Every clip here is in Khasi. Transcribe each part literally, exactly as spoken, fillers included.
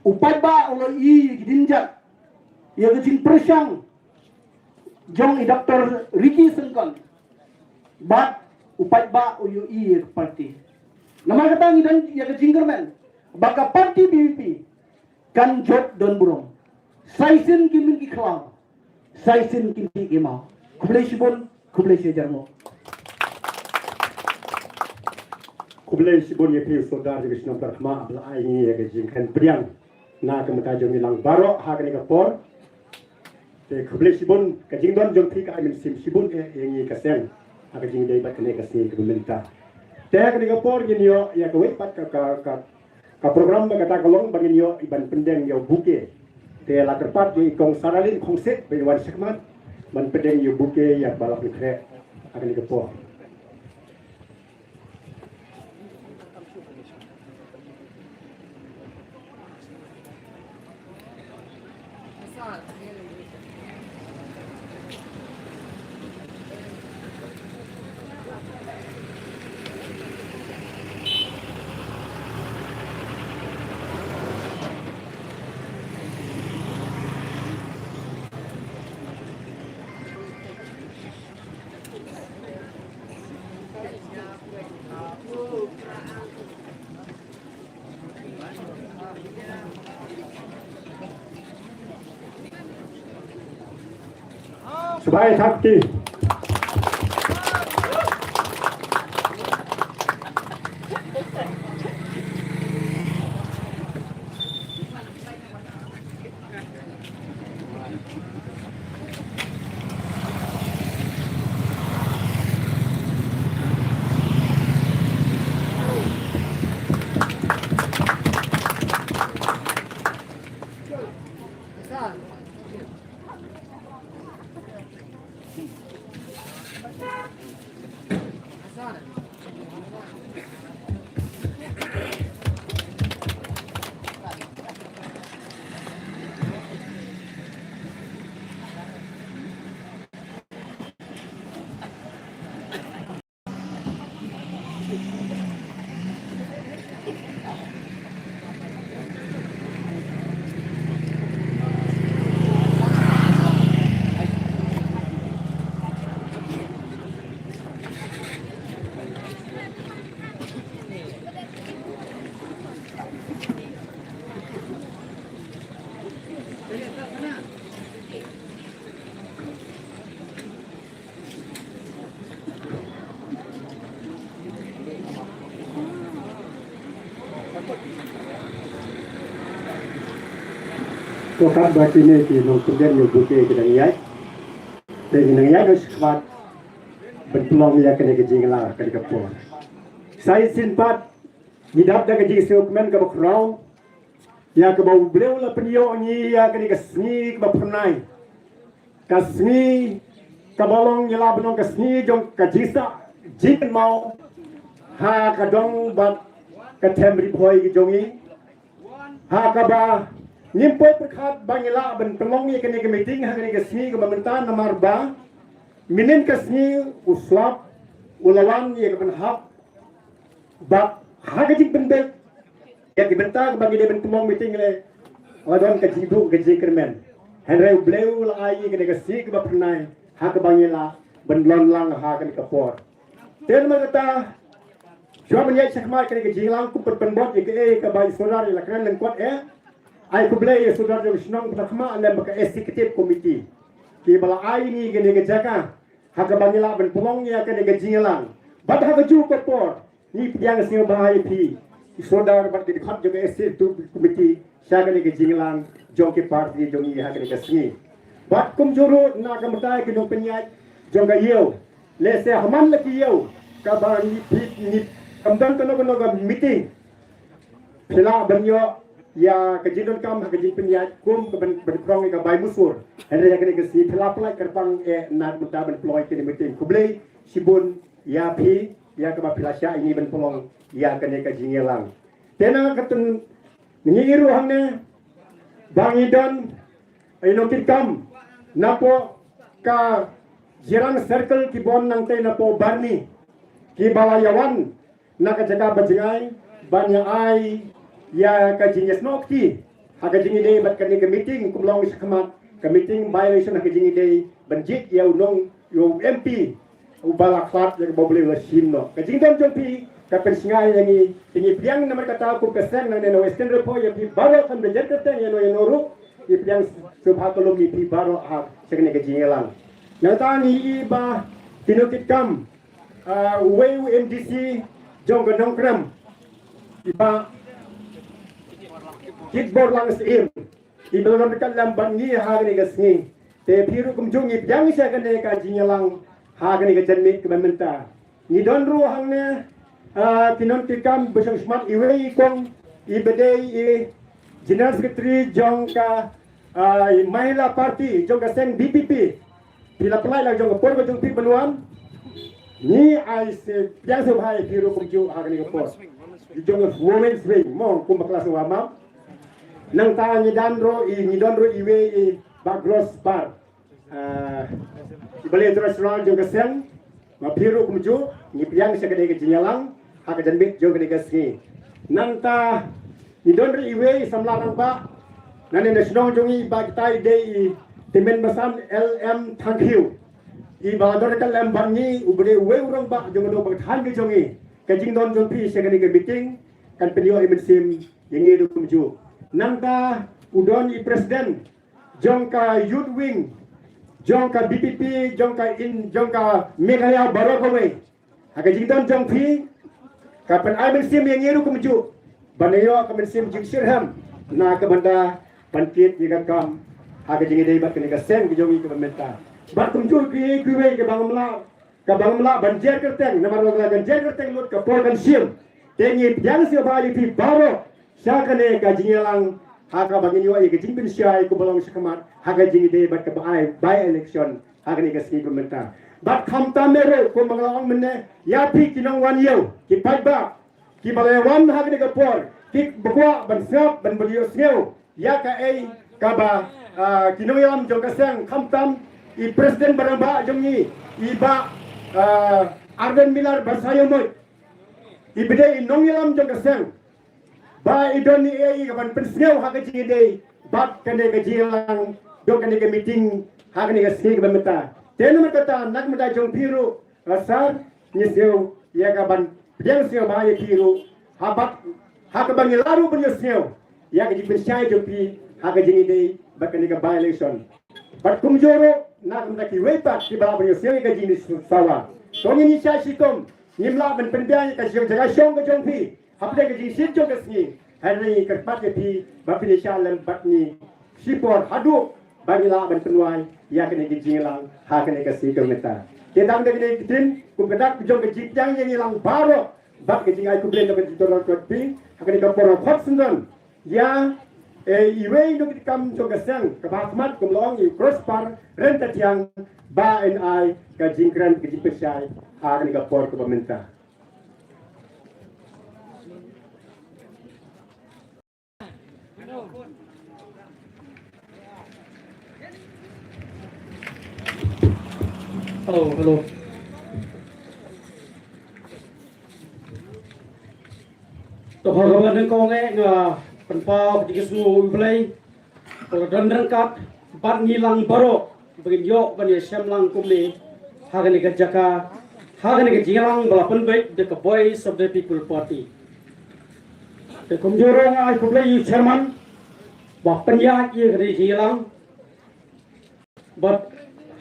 U paidbah u la ïohi ïa ki jingjia, ïa ka jingpyrshang jong i Doctor Ricky Syngkon. Bad u paidbah u ïohi ïa ka party. Namar kata ngi don ïa ka jingkyrmen ba ka party V P P kan jop don burom. Sa shisien kin mih ki khlaw, sa shisien kin mih ki maw. Khublei shibun, khublei shihajar nguh. Khublei shibun ïa phi u Sordar jong ka shnong Pyrthma ba la ai ngi ïa ka jingkren pdiang na ka bynta jong ngi lang baroh ha kane ka por. Te khublei shibun, ka jingdon jong phi ka ai mynsiem shibun eh ïa ngi ka seng ha ka jingïadei bad kane ka sngi kaba mynta. Te ha kane ka por ngin ïoh ïa kawei pat ka, ka, ka, ka program ba kata ka long ba ngin ïoh i ban pyndeng ïa u bouquet. Te la kyrpad ïa i Kong Saralin Khongsit ba i wan shakhmat ban pyndeng ïa u bouquet ïa ba la pynkhreh ha kane ka por. Sngewbha ïa thap kti. To katba kine ki nongpyndem ïa u bouquet ki dang ïaid, te ki dang ïaid shakhmat ban pynlong ïa kane ka jingïalang ha kane ka por. Sa shisien pat ngi dap da ka jingsngewkmen kaba khraw ïa kaba U Blei u la pynïoh ngi ïa kane ka sngi kaba phyrnai. Ka sngi kaba long, ngi lah ban ong ka sngi jong ka jingsah jingkynmaw ha ka dong bad ka them Ri Bhoi ki jong ngi. Ha kaba ngim poi pyrkhat ba ngi lah ban pynlong ïa kane ka meeting ha kane ka sngi kaba mynta, namar ba mynhynnin ka sngi u slap u la wan ïa ka ban hap. Bad ha ka jingpynbeit ïa ki bynta kaba ngi dei ban pynlong meeting leh, la don ka jingduh ka jingkyrmen. Hynrei U Blei u la ai ïa kane ka sngi kaba phyrnai ha kaba ngi lah ban long lang ha kane ka por. Te namar kata, shuwa ban ïaid shakhmat kane ka jingïalang, kum pynbeit ïa kaei kaba i Sordar i la kren lyngkot eh, ai khublei ïa u Sordar jong ka shnong Pyrthma lem bad ka Executive Committee kiba la ai ngi kane ka jaka ha kaba ngi lah ban pynlong ïa kane ka jingïalang. Bad ha kajuh ka por ngi pdiang sngewbha ïa phi i Sordar bad ki dkhot jong ka Executive Committee sha kane ka jingïalang jong ki party jong ngi ha kane ka sngi. Bad kumjuh ruh na ka bynta ki nongpynïaid jong ka ïew, lehse ha man la ki ïew kaba ngi phi ngi kam don kano kano ka meeting, phi lah ban ïoh ïa ka jingdonkam ha ka jingpynïaid kum ka ban, ban krong ïa ka bai musur. Hynrei ha kane ka sngi phi la pynlait kyrpang eh na ka bynta ban pynlong ïa kane ka meeting. Khublei shibun ïa phi ïa kaba phi la shah ïa ngi ban pynlong ïa kane ka jingïalang. Te na ka kyrteng ngi ruh hangne ba ngi don ïa i nongkitkam napoh ka Jirang Circle, ki bun nangtei napoh Barni kiba la ïawan na ka jaka ba jngai ban ïa ai ïa ka jingïasnoh kti Ha ka jingïadei bad kane ka meeting kum long shakhmat, ka meeting by-election ha ka jingïadei ban jied ïa u nong, ïa u M P uba la khlad ïa kaba U Blei u la shim noh. Ka jingdon jong phi ka pynshngaiñ ïa ngi, te ngi pdiang namar kata kum ka seng nangne na Western Ri Bhoi ïa phi baroh, khamtam ïa ka seng ïa no ïa no ruh, ngi pdiang sngewbha ka lum ïa phi baroh ha sha kane ka jingïalang. Nangta ngi ïohi ba ki nongkitkam, ah, uwei u M D C jong ka Nongkrem, i Bah Kitborlang Syiem, i ba la don ryngkat lem bad ngi ha kane ka sngi. Te phi ruh kumjuh ngi pdiang sha kane ka jingïalang ha kane ka janmiet kaba mynta. Ngi don ruh hangne, ah, ki nongkitkam ba shong shmat, iwei i kong i ba dei i General Secretary jong ka, ah, i Mahila Party jong ka seng V P P. Phi la pynlait la jong ka por ka jong phi ban wan. Ngi ai sngewbha, pdiang sngewbha ïa phi ruh kumjuh ha kane ka por. Jong ka Women's Wing mo, kumba ka la sngewbha map. Nangta ngi don ruh i, ngi don ruh iwei i Bah Gross Bar, ah, i ba la ïatrei shuwa jong ka seng. Ma phi ruh kumjuh ngi pdiang sha kane ka jingïalang ha ka janmiet jong kane ka sngi. Nangta ngi don ruh iwei i samla rangbah nangne na shnong jong ngi, i Bah, kita i dei i Tymmen Basan L M Thangkhiew, i ba la don ryngkat lem bad ngi, u ba dei uwei u rangbah jong ka nongbah thaiñ ka jong ngi. Ka jingdon jong phi sha kane ka meeting kan pynïoh ïa mynsiem ïa ngi ruh kumjuh. Nangta u don i President jong ka Youth Wing jong ka V P P jong ka in, jong ka Meghalaya baroh kawei. Ha ka jingdon jong phi ka pynai mynsiem ïa ngi ruh kumjuh ban ïoh ka mynsiem jingshitrhem na ka bynta ban kit ïa ka kam ha ka jingïadei bad kane ka seng ka jong ngi kaba mynta. Bad kumjuh kiwei kiwei kaba ngam lah, kaba ngam lah ban jer kyrteng namar lada kan jer kyrteng lut ka por kan shim. Te ngi pdiang sngewbha ïa phi baroh sha kane ka jingïalang ha kaba ngin ïoh ïa ka jingpynshai kumba long shakhmat ha ka jingïadei bad kaba ai by-election ha kane ka sngi ba mynta. Bad khamtam ruh kumba nga la ong mynne, ïa phi ki nongwan ïew, ki paidbah kiba la wan ha kane ka por, kiba kwah ban sngap, ban ïohsngew ïa kaei kaba, ah, ki nongïalam jong ka seng, khamtam i President ba rangbah jong ngi, i Bah, ah, Ardent Miller Basaiawmoit, i ba dei i nongïalam jong ka seng, ba i don i ei i ka ban pynsngew ha ka jingïadei bad kane ka jingïalang jong kane ka meeting ha kane ka sngi kaba mynta. Te namar kata na ka bynta jong phi ruh, ah, Sir, ngi sngew ïa ka ban pdiang sngewbha ïa phi ruh ha bad ha kaba ngi lah ruh ban ïohsngew ïa ka jingpynshai jong phi ha ka jingïadei bad kane ka by-election. Bad kumjuh ruh na ka bynta kiwei pat kiba lah ban ïohsngew ïa ka jingïasawa. To ngin ïa shah shitom, ngim lah ban pynbiang ïa ka jingïashong ka jong phi hapdeng ka jingshit jong ka sngi. Hynrei ngi kyrpad ïa phi ba phin ïa shah lem bad ngi shipor haduh ba ngi lah ban pynwai ïa kane ka jingïalang ha kane ka sngi ka mynta. Te dang da kane ka ktien kum ka dak jong ka jingpdiang ïa ngi lang baroh bad ka jingai khublei na ka jingtyrwa ka jong phi ha kane ka por khot syndon ïa, eh, iwei na ki kam jong ka seng kaba ha khmat kum long i Gross Bar Ryntathiang ba in ai ka jingkren ka jingpynshai ha kane ka por kaba mynta. Hello, hello. To ha kaba nyngkong eh nga pynpaw ka jingïasngew ïa U Blei ba la don ryngkat bad ngi lang baroh ba ngin ïoh ban ïashem lang kumne ha kane ka jaka, ha kane ka jingïalang ba la pynbeit da ka Voice of the People Party. Te kumjuh ruh nga ai khublei ïa u Chairman ba pynïaid ïa kane ka jingïalang. Bad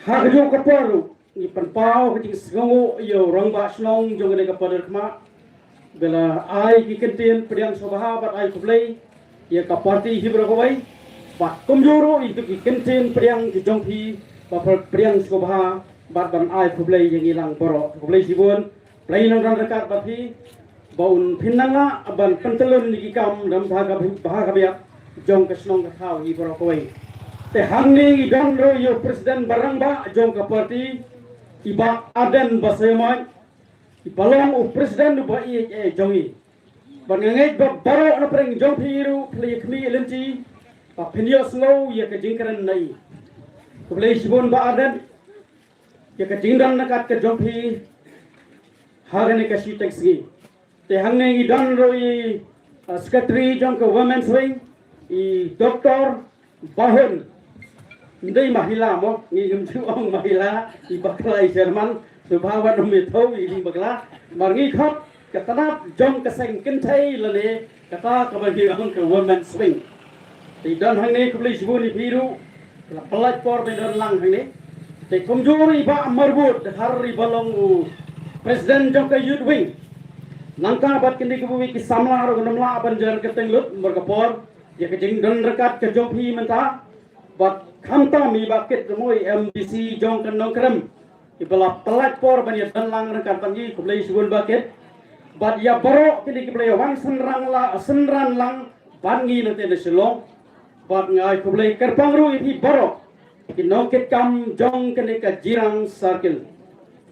ha kajuh ka por ruh ngi pynpaw ka jingsngewnguh ïa u Rangbah Shnong jong kane ka Paderkhmah ba la ai ki kyntien pdiang sngewbha bad ai khublei ïa ka party hi baroh kawei. Bad kumjuh ruh ïa ki kyntien pdiang ki jong phi ba pdiang sngewbha bad ban ai khublei ïa ngi lang baroh. Khublei shibun. Blei un nang don ryngkat bad phi ba un phin nang lah ban pyntylun ïa ki kam da bha ka bha ka biang jong ka shnong ka thaw hi baroh kawei. Te hangne ngi don ruh ïa u President ba rangbah jong ka party, i Bah Ardent Basaiawmoit, i ba long u President uba ïeit eh jong ngi. Bad nga ngeit ba baroh na pdeng jong phi ruh phi la ïa khmih lynti ba phin ïohsngew ïa ka jingkren na i. Khublei shibun Bah Ardent ïa ka jingdon ryngkat ka jong phi ha kane ka shiteng sngi. Te hangne ngi don ruh i, uh, Secretary jong ka Women's Wing, i Doktor Bahun. Ndei mahila mo, ngi ngim ju ong mahila, i bakla i German, shu ba wat ym ïathuh i dei bakla. Mar ngi khot ka tnat jong ka seng kynthei lane kata kaba ngi ong ka women's wing. Te don hangne khublei shibun ïa phi ruh, la pynlait por ba don lang hangne. Te kumjuh ruh i Bah Marbud, da har i ba long u president jong ka youth wing. Nangta bad kine kiwei ki samla ruh ngam lah ban jer kyrteng lut, mar ka por ïa ka jingdon ryngkat ka jong phi mynta. Bad khamtam i Bah Kit Rymui, MDC jong ka Nongkrem, i ba la pynlait por ban ïadon lang ryngkat bad ngi, khublei shibun Bah Kit. Bad ïa baroh kine kiba la wan synran la, synran lang bad ngi na te na Shillong. Bad nga ai khublei kyrpang ruh ïa phi baroh ki nongkitkam jong kane ka Jirang Circle,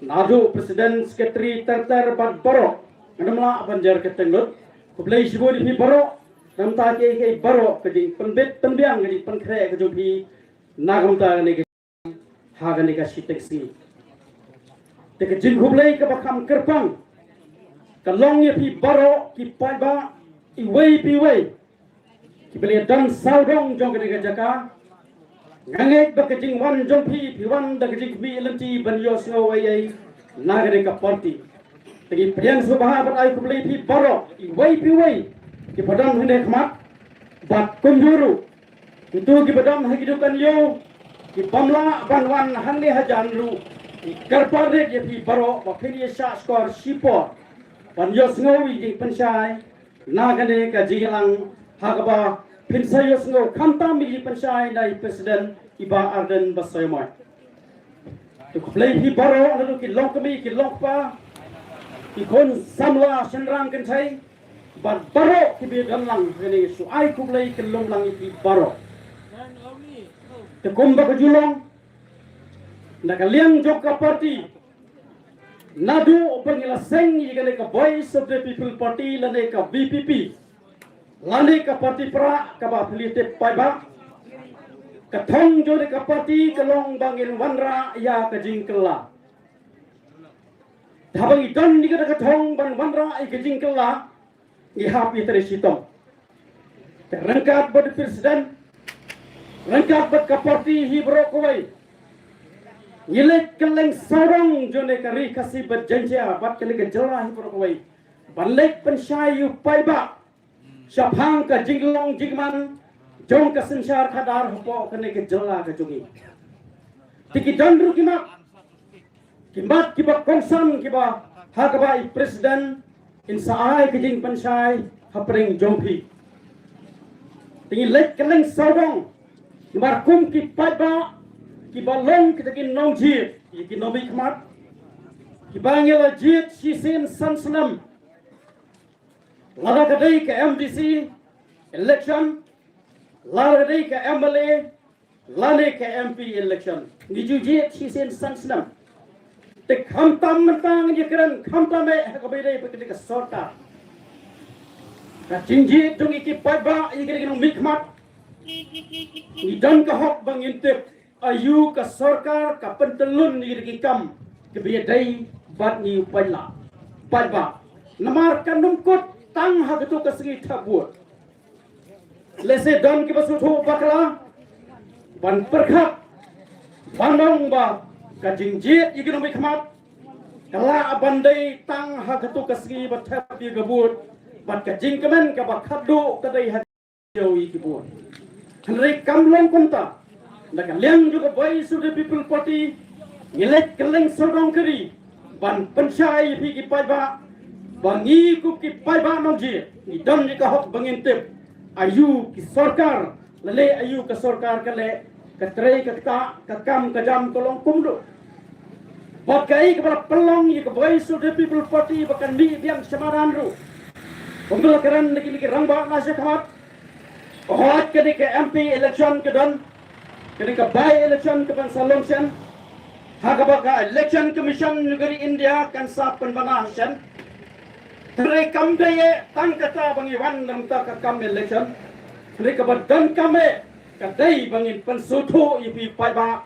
naduh president, secretary, ter ter bad baroh, ngam lah ban jer kyrteng lut. Khublei shibun ïa phi baroh. Namar ta kiei kiei baroh, ka jingpynbit pynbiang, ka jingpynkhreh ka jong phi na ka bynta kane ka, ha kane ka shiteng sngi. Te ka jingkhublei kaba kham kyrpang ka long ïa phi baroh ki paidbah iwei pa iwei kiba la don sawdong jong kane ka jaka. Nga ngeit ba ka jingwan jong phi, phi wan da ka jingkhmih lynti ban ïohsngew ei ei na kane ka party. Te ngi pdiang sngewbha bad ai khublei phi baroh iwei pa iwei kiba don hangne khmat. Bad kumjuh ruh kito kiba don ha ki dukan ïew, ki bym lah ban wan hangne hajan ruh, ngi kyrpad rit ïa phi baroh ba phin ïa shah shkor shipor ban ïohsngew ïa ki jingpynshai na kane ka jingïalang, ha kaba phin sa ïohsngew khamtam ïa ki jingpynshai na i president, i Bah Ardent Basaiawmoit. Te khublei phi baroh, naduh ki longkmie, ki longkpa, ki khun samla shynrang kynthei bad baroh kiba don lang hangne, shu ai khublei kyllum lang ïa phi baroh. Te kumba ka ju long, na ka liang jong ka party, naduh ba ngi la seng ïa kane ka Voice of the People Party lane ka VPP, lane ka party Prah kaba phi la tip paidbah, ka thong jong kane ka party ka long ba ngin wanrah ïa ka jingkylla. Haba ngi don ïa kata ka thong ban wanrah ïa ka jingkylla, ngi hap ïa trei shitom. Te ryngkat bad u president, ryngkat bad ka party hi baroh kawei, ngi leit kylleng sawdong jong kane ka Ri Khasi bad Jaiñtia bad kane ka jylla hi baroh kawei ban leit pynshai ïa u paidbah shaphang ka jinglong jingman jong ka synshar khadar hapoh kane ka jylla ka jong ngi. Te ki don ruh ki mat, ki mat kiba kongsan kiba ha kaba i president in sa ai ka jingpynshai hapdeng jong phi. Te ngi leit kylleng sawdong namar kum ki paidbah kiba long kita ki nongjied, ïa ki nongmihkhmat kiba ngi la jied shisien san snem. Lada ka dei ka MDC election, lada ka dei ka MLA, lane ka MP election, ngi ju jied shisien san snem. Te khamtam mynta ngin ïakren khamtam eh ha kaba ïadei bad ka sorkar. Ka jingjied jong ngi ki paidbah ïa ki nongmihkhmat, ngi don ka hok ba ngin tip aïu ka sorkar ka pyntyllun ïa ki kam kiba ïadei bad ngi u paidbah, paidbah. Namar kan ym kut tang ha kato ka sngi thep vote. Lehse don kiba sngewthuh bakla ban pyrkhat ban ong ba ka jingjied ïa ki nongmihkhmat ka lah ban dei tang ha kato ka sngi ba thep ïa ka vote, bad ka jingkmen kaba khatduh ka dei ha ïa ki vote. Hynrei kam long kumta, na ka liang jong ka Voice of the People Party ngi leit kylleng sawdong ka ri ban pynshai ïa phi ki paidbah ba ngi kum ki paidbah nongjied ngi don ïa ka hok ba ngin tip aïu ki sorkar la leh, aïu ka sorkar ka leh, ka trei ka ktah, ka kam ka jam ka long kumno. Bad kaei kaba la pynlong ïa ka Voice of the People Party ba kan mih biang sha madan ruh, kumba la kren da kine ki rangbah na shakhmat, hooid kane ka MP election ka don, kane ka by election ka ban sa long shen, ha kaba ka Election Commission jong ka ri India kan sa pynbna shen. Hynrei kam dei eh tang kata ba ngi wan na ka bynta ka kam election. Hynrei kaba donkam eh ka dei ba ngin pynsngewthuh ïa phi paidbah,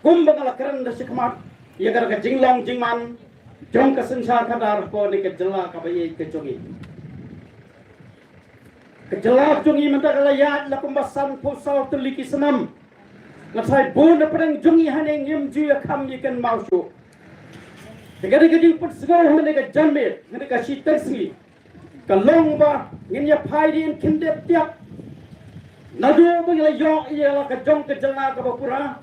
kumba nga la kren da shakhmat, ïa ka jinglong jingman jong ka synshar khadar hapoh kane ka jylla kaba ïeit ka jong ngi. Ka jylla jong ngi mynta ka la ïaid la kumba sanphew saw tylli ki snem. Nga tharai bun na pdeng jong ngi hangne ngim ju ïa kham ïa kynmaw shuh. Te ka dei ka jingpynsngew hangne ka janmiet, hangne ka shiteng sngi, ka long ba ngin ïa phai dien khyndiat tiap. Naduh ba ngi la ïoh ïa la ka jong ka jylla kaba pura,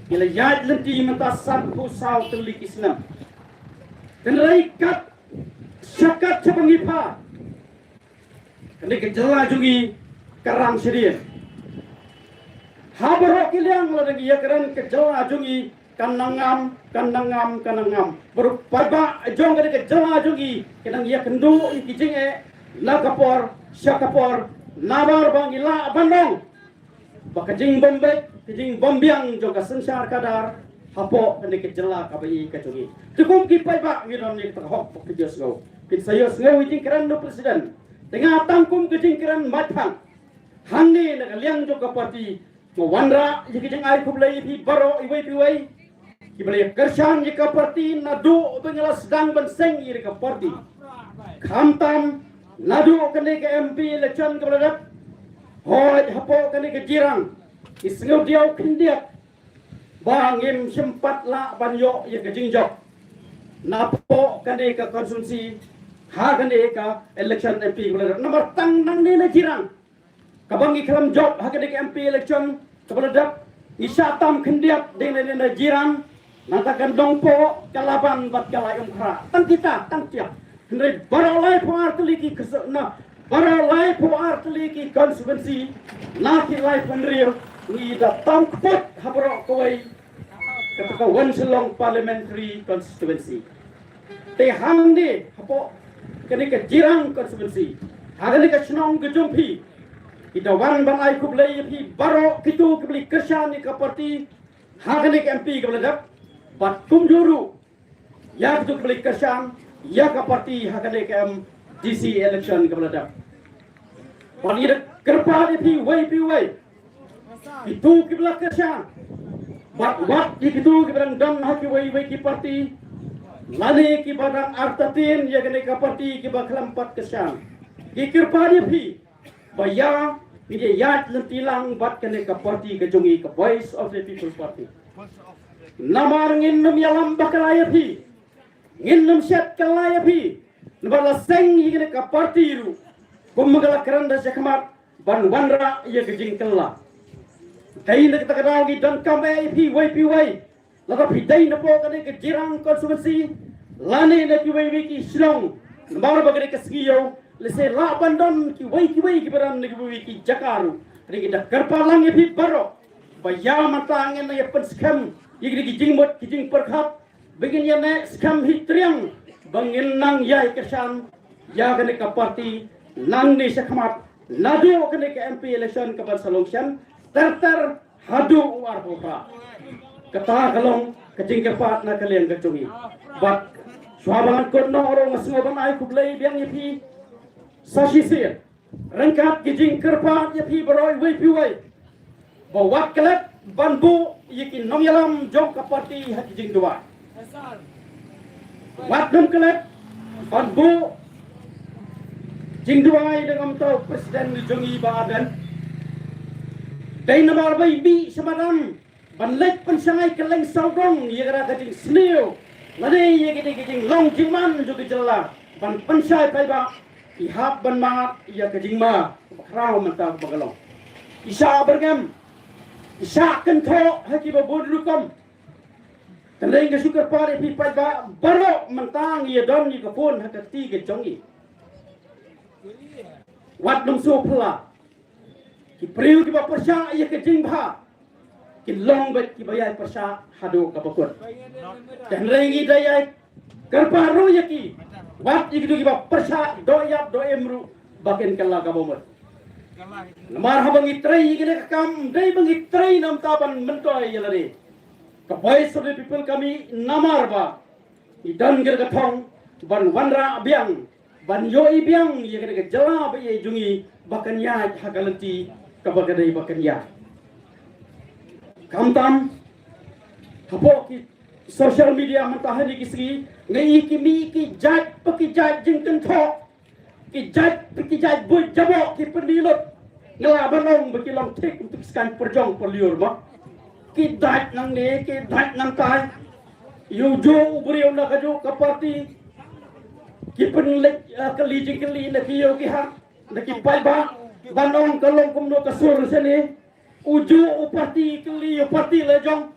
ngi la ïaid lynti mynta sanphew saw tylli ki snem. Hynrei kat, sha kat sha ba ngi pha, kane ka jylla jong ngi ka rang shadien. Ha baroh ki liang lada ngi ïakren, ka jylla jong ngi ka nang ngam, ka nang ngam, ka nang ngam. Baroh paidbah jong kane ka jylla jong ngi ki nang ïakynduh ïa ki jingeh na ka por sha ka por, namar ba ngi lah ban ong ba ka jingbym beit, ka jingbym biang jong ka synshar khadar hapoh kane ka jylla kaba ïeit ka jong ngi. Te kum ki paidbah ngi don ïa kata ka hok ba ka jingïasngew. Phin sa ïohsngew ïa i jingkren u President. Te nga tang kum ka jingkren matphang hangne na ka liang jong ka party, nga wanrah ïa ka jingai khublei ïa phi baroh iwei pa iwei kiba la ïa kyrshan ïa ka party naduh ba ngi la sdang ban seng ïa ka party. Khamtam naduh kane ka M P election kaba la dep, hooid hapoh kane ka jingïarap, ngi sngewdiaw khyndiat ba ngim shym pat lah ban ïoh ïa ka jingjop napoh kane ka constituency ha kane ka election M P kaba la dep. Namar tang nangne na jingïarap kaba ngi khlem jop ha kane ka M P election kaba la dep, ngi shah tam khyndiat dei na, na jingïarap. Nangta ka Nongpoh, ka Laban bad ka Laitumkhrah, tang kita, tang tiap. Hynrei baroh laiphew ar tylli ki kyrsa-, na baroh laiphew ar tylli ki constituency na ki laiphew hynriew, ngi da tam kput ha baroh kawei kata ka Wan Shillong Parliamentary Constituency. Te hangne hapoh kane ka Jirang Constituency, ha kane ka shnong ka jong phi, ngi da wan ban ai khublei ïa phi baroh kito kiba la kyrshan ïa ka party ha kane ka M P kaba la dep, bad kumjuh ruh ïa kito kiba la kyrshan ïa ka party ha kane ka M D C election kaba la dep. Bad ngi da kyrpad ïa phi iwei pa iwei, kito kiba la kyrshan, bad wat ïa kito kiba dang don ha kiwei kiwei ki party, lane kiba dang artatien ïa kane ka party kiba khlem pat kyrshan, ngi kyrpad ïa phi ba ïa, ngi ïa ïaid lynti lang bad kane ka party ka jong ngi, ka Voice of the People Party. Namar ngin ym ïalam bakla ïa phi, ngin ym shet kylla ïa phi, namar la seng ïa kane ka party ruh, kum ka la kren da shakhmat, ban wanrah ïa ka jingkylla. Dei na kata ka daw ngi donkam eh ïa phi iwei pa iwei, lada phi dei napoh kane ka Jirang Constituency lane na kiwei kiwei ki shnong, namar ba kane ka sngi ïew lehse lah ban don kiwei kiwei kiba don na kiwei kiwei ki jaka ruh. Te ngi da kyrpad lang ïa phi baroh ba ïa mynta ngin ïa pynskhem ïa kine ki jingmut ki jingpyrkhat, ba ngin ïa neh skhem hi triang ba ngin nang ïai kyrshan ïa kane ka party nangne shakhmat, naduh kane ka M P election kaban sa long shen ter ter haduh u arphew phra. Kata ka long ka jingkyrpad na ka liang ka jong ngi. Bad shuwa ba ngan kut noh ruh nga sngew ban ai khublei biang ïa phi sa shisien, ryngkat ki jingkyrpad ïa phi baroh iwei pa iwei, ba wat klet ban buh ïa ki nongïalam jong ka party ha ki jingduwai. Wat nym klet ban buh jingduwai da ngam tau President jong ngi Bah Ardent. Dei namar ba i mih sha madan ban leit pynshai kylleng sawdong ïa kata ka jingsniew lane ïa kata ka jinglong jingman jong ka jylla, ban pynshai paidbah, i hap ban mad ïa ka jingma kaba khraw mynta kaba ka long. I shah byrngem, i shah kynthoh ha kiba bun rukom. Te nga shu kyrpad ïa phi paidbah baroh, mynta ngi ïa don ïa ka phone ha ka kti ka jong ngi. Wat nym shu phylla. Ki briew kiba pyrshah ïa ka jingbha kin long beit kiba ïai pyrshah haduh kaba kut. Te hynrei ngi da ïai kyrpad ruh ïa ki, wat ïa kito kiba pyrshah doh ïap doh im ruh, ba kin kylla kaba mut. Namar haba ngi trei ïa kane ka kam, ym dei ba ngi trei namar ban myntoi ïa lade. Ka Voice of the People ka mih namar ba ngi don kane ka thong ban wanrah biang, ban ïohi biang ïa kane ka jylla ba ïeit jong ngi ba kan ïaid ha ka lynti kaba ka dei ba kan ïaid. Khamtam hapoh ki social media mynta ha kine ki sngi, nga i ki mih ki jait pa ki jait jingkynthoh Ki jait, ki jait buit jaboh ki pynlut. Nga lah ban ong ba ki long thik kumtu ki skaiñ pyrjong pyrliur mo. Ki dait nangne, ki dait nangtai. Ïa ujuh u briew na kajuh ka party. Ki pynleit, eh, kylli jingkylli na ki ïew ki ha, na ki paidbah. Ban ong ka long kumno ka sur shane. Ujuh u party kylli ïa u party la jong.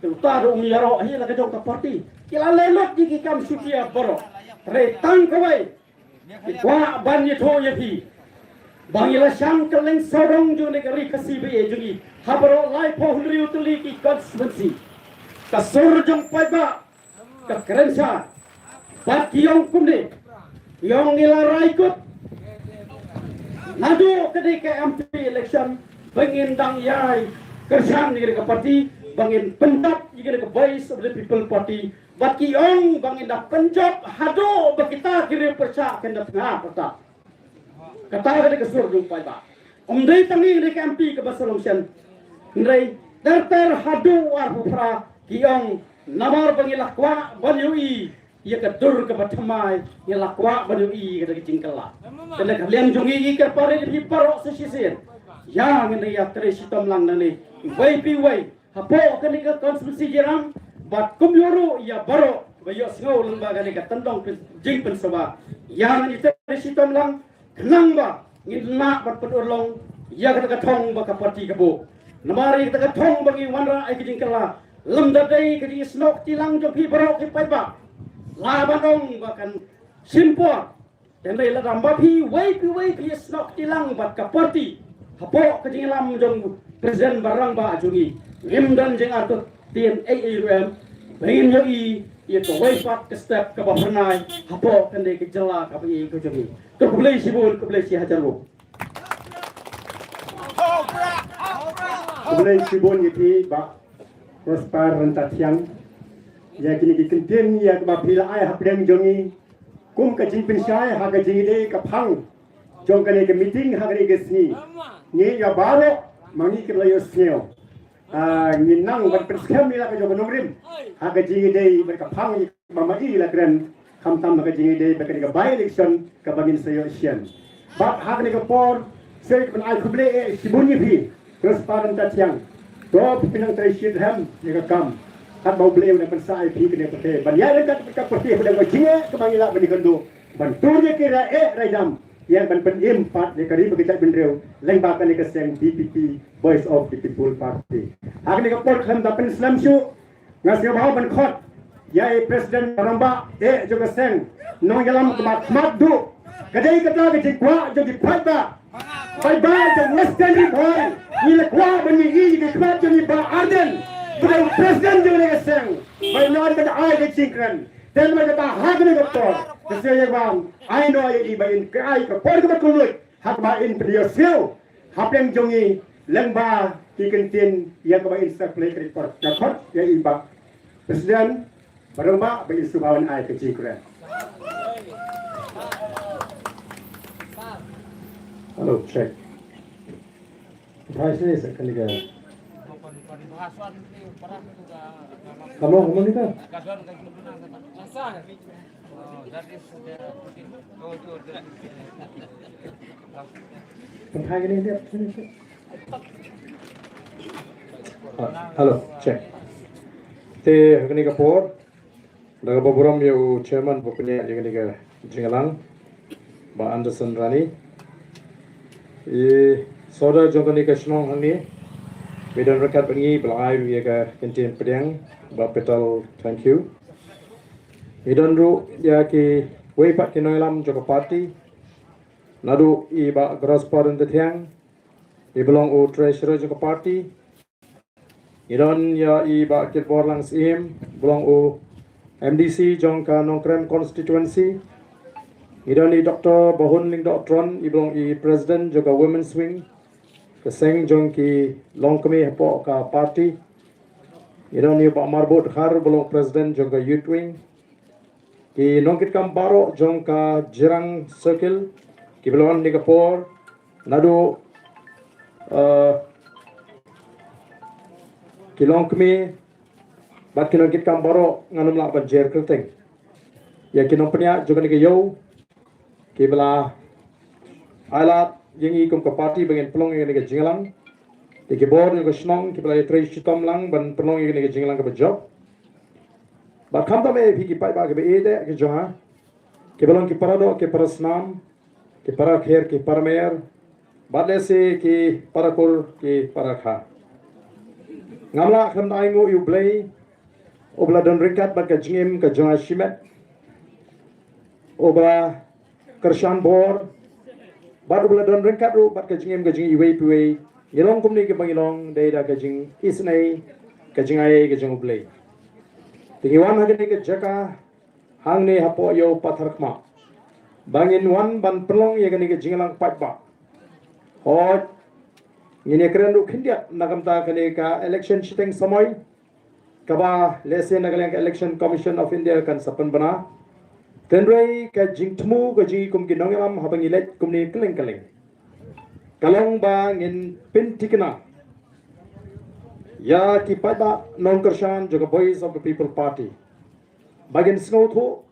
Te uta ruh um ïaroh hi la ka jong ka party. Ki la leh lut ïa ki kam shutia baroh. Hynrei tang kawei. Ki kwah ban ïathuh ïa phi ba ngi la shang kylleng sawdong jong kane ka ri Khasi ba ïeit jong ngi ha baroh laiphew hynriew tylli ki constituency. Ka sur jong paidbah ka kren sha. Bad ki ong kumne, ki ong ngi la rai kut naduh kane ka M P election ba ngin dang ïai kyrshan ïa kane ka party, ba ngin pynjop ïa kane ka Voice of the People Party. Bad ki ong ba ngin da pynjop haduh ba kita ki riew pyrshah kin da tnga pyrta. Kata ka dei ka sur jong paidbah. Ym dei tang ïa kane ka M P kaba sa long shen. Hynrei ter ter haduh arphew phra ki ong namar ba ngi la kwah ban ïohi ïa ka dur kaba thymmai, ngi la kwah ban ïohi ïa ka jingkylla. Te na ka liang jong ngi, ngi kyrpad ïa phi baroh sa shisien. Ïa ngin ïa trei shitom lang nangne. Wei pa wei. Hapoh kane ka constituency jong ngi bad kumjuh ruh ïa baroh ba ïohsngew lyngba kane ka tyndong pyn-, jingpynsawa. Ïa ngin ïa trei shitom lang khnang ba ngin lah ban pynurlong ïa kata ka thong ba ka party ka buh. Namar ïa kata ka thong ba ngi wanrah ïa ka jingkylla, lymda dei ka jingsnoh kti lang jong phi baroh ki paidbah. Lah ban ong ba kan shim por. Hynrei lada ma phi wei pa wei phi snoh kti lang bad ka party hapoh ka jingïalam jong President ba rangbah jong ngi, ngim don jingartatien ei ei ruh em. Ba ngin ïohi ïa kawei pat ka step kaba phyrnai hapoh kane ka jylla kaba ïeit ka jong ngi. To khublei shibun, khublei shihajar nguh. Khublei shibun ïa phi Bah Prosper Ryntathiang. Ïa kine ki kyntien ïa kaba phi la ai hapdeng jong ngi kum ka jingpynshai ha ka jingïadei ka phang jong kane ka meeting ha kane ka sngi. Ngi ïa baroh ma ngi ki la ïohsngew. Ah, ngi nang ban pynskhem ïa la ka jong ka nongrim ha ka jingïadei bad ka phang ïa kaba ma i la kren, khamtam ha ka jingïadei bad kane ka by election kaba ngin sa ïoh shen. Bad ha kane ka por sa ïa ka ban ai khublei eh shibun ïa phi. Prosper Ryntathiang. To phi nang trei shitrhem ïa ka kam. Katba U Blei u nang pynsah ïa phi kane ka pyrthei ban ïaid ryngkat ka pyrthei ha ka jingeh kaba ngi lah ban ïakynduh ban tur ïa ki raieh raidam ïa ban pynim pat ïa ka ri bad ka jaitbynriew lyngba kane ka seng V P P, Voice of the People Party. Ha kane ka por khlem da pynslem shuh, nga sngewbha ban khot ïa i President rangbah eh jong ka seng, nongïalam kaba khmat duh. Ka dei kata ka jingkwah jong ki paidbah, paidbah jong Western Ri Bhoi. Ngi la kwah ban ïohi ïa ki khmat jong i Bah Ardent ba dei u President jong kane ka seng, ba i lah ban ai ka jingkren. Te namar kata ha kane ka por ka seng ïa ban ai noh ïa i ba in ai ka por kaba kylluid ha kaba in pynïohsngew hapdeng jong ngi lyngba ki kyntien ïa kaba in sa pynleit ka report. Ka khot ïa i Bah President ba rangbah ba in sngewbha ban ai ka jingkren. Hello, check. Vice ni sa kali ka. Kamu, kamu ni ka? Pynthai kane dia, sini, sini. Ah, hello, check. Te ha kane ka por da kaba burom ïa u chairman ba pynïaid ïa kane ka jingïalang, Bah Anderson Rani. I Sordar jong kane ka shnong hangne ba don ryngkat bad ngi ba la ai ruh ïa ka kyntien pdiang, Bah Petal Thangkhiew. Ngi don ruh ïa kiwei pat ki nongïalam jong ka party. Naduh i Bah Prosper Ryntathiang, i ba long u treasurer jong ka party. Ngi don ïa i Bah Kitborlang Syiem, ba long u M D C jong ka Nongkrem constituency. Ngi don i Doktor Bahun Lyngdoh Tron, i ba long i president jong ka Women's Wing, ka seng jong ki longkmie hapoh ka party. Ngi don i Bah Marbud Dkhar, ba long president jong ka Youth Wing. Ki nongkitkam baroh jong ka Jirang Circle kiba la wan ha kane ka por, naduh, eh, ki longkmie bad ki nongkitkam baroh, ngan ym lah ban jer kyrteng. Ïa ki nongpynïaid jong kane ka ïew kiba la Ai lad ïa ngi kum ka party ba ngin pynlong ïa kane ka jingïalang. Te ki bor jong ka shnong kiba la ïatrei shitom lang ban pynlong ïa kane ka jingïalang kaba jop. Bad khamtam eh phi ki paidbah kiba ïeit eh ki jong nga, kiba long ki para doh ki para snam, ki para kher ki para mer, bad lehse ki para kur ki para kha. Ngam lah khlem da ainguh ïa U Blei uba la don ryngkat bad ka jingim ka jong nga shimet, uba la kyrshan bor, bad uba la don ryngkat ruh bad ka jingim ka jong iwei pa iwei. Ngi long kumne kiba ngi long dei da ka jingisynei, ka jingai ka jong U Blei. Te ngi wan ha kane ka jaka hangne hapoh Ïew Patharkhmah ba ngin wan ban pynlong ïa kane ka jingïalang paidbah. Hooid, ngin ïakren ruh khyndiat na ka bynta kane ka election shiteng samoi, kaba lehse na ka liang ka Election Commission of India kan sa pynbna. Hynrei ka jingthmu ka jong ngi kum ki nongïalam haba ngi leit kumne kylleng kylleng ka long ba ngin pynthikna ïa ki paidbah nongkyrshan jong ka Voice of the People Party, ba ngin sngewthuh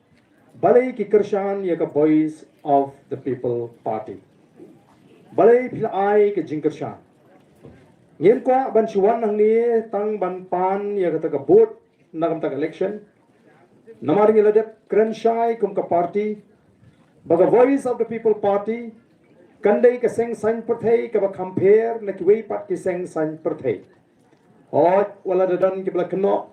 balei ki kyrshan ïa ka Voice of the People Party. Balei phi la ai ka jingkyrshan? Ngim kwah ban shu wan hangne tang ban pan ïa kata ka vote na ka bynta ka election. Namar ngi la dep kren shai kum ka party ba ka Voice of the People Party kan dei ka seng saiñ pyrthei kaba kham pher na kiwei pat ki seng saiñ pyrthei. Hooid, wat la da don kiba la kynnoh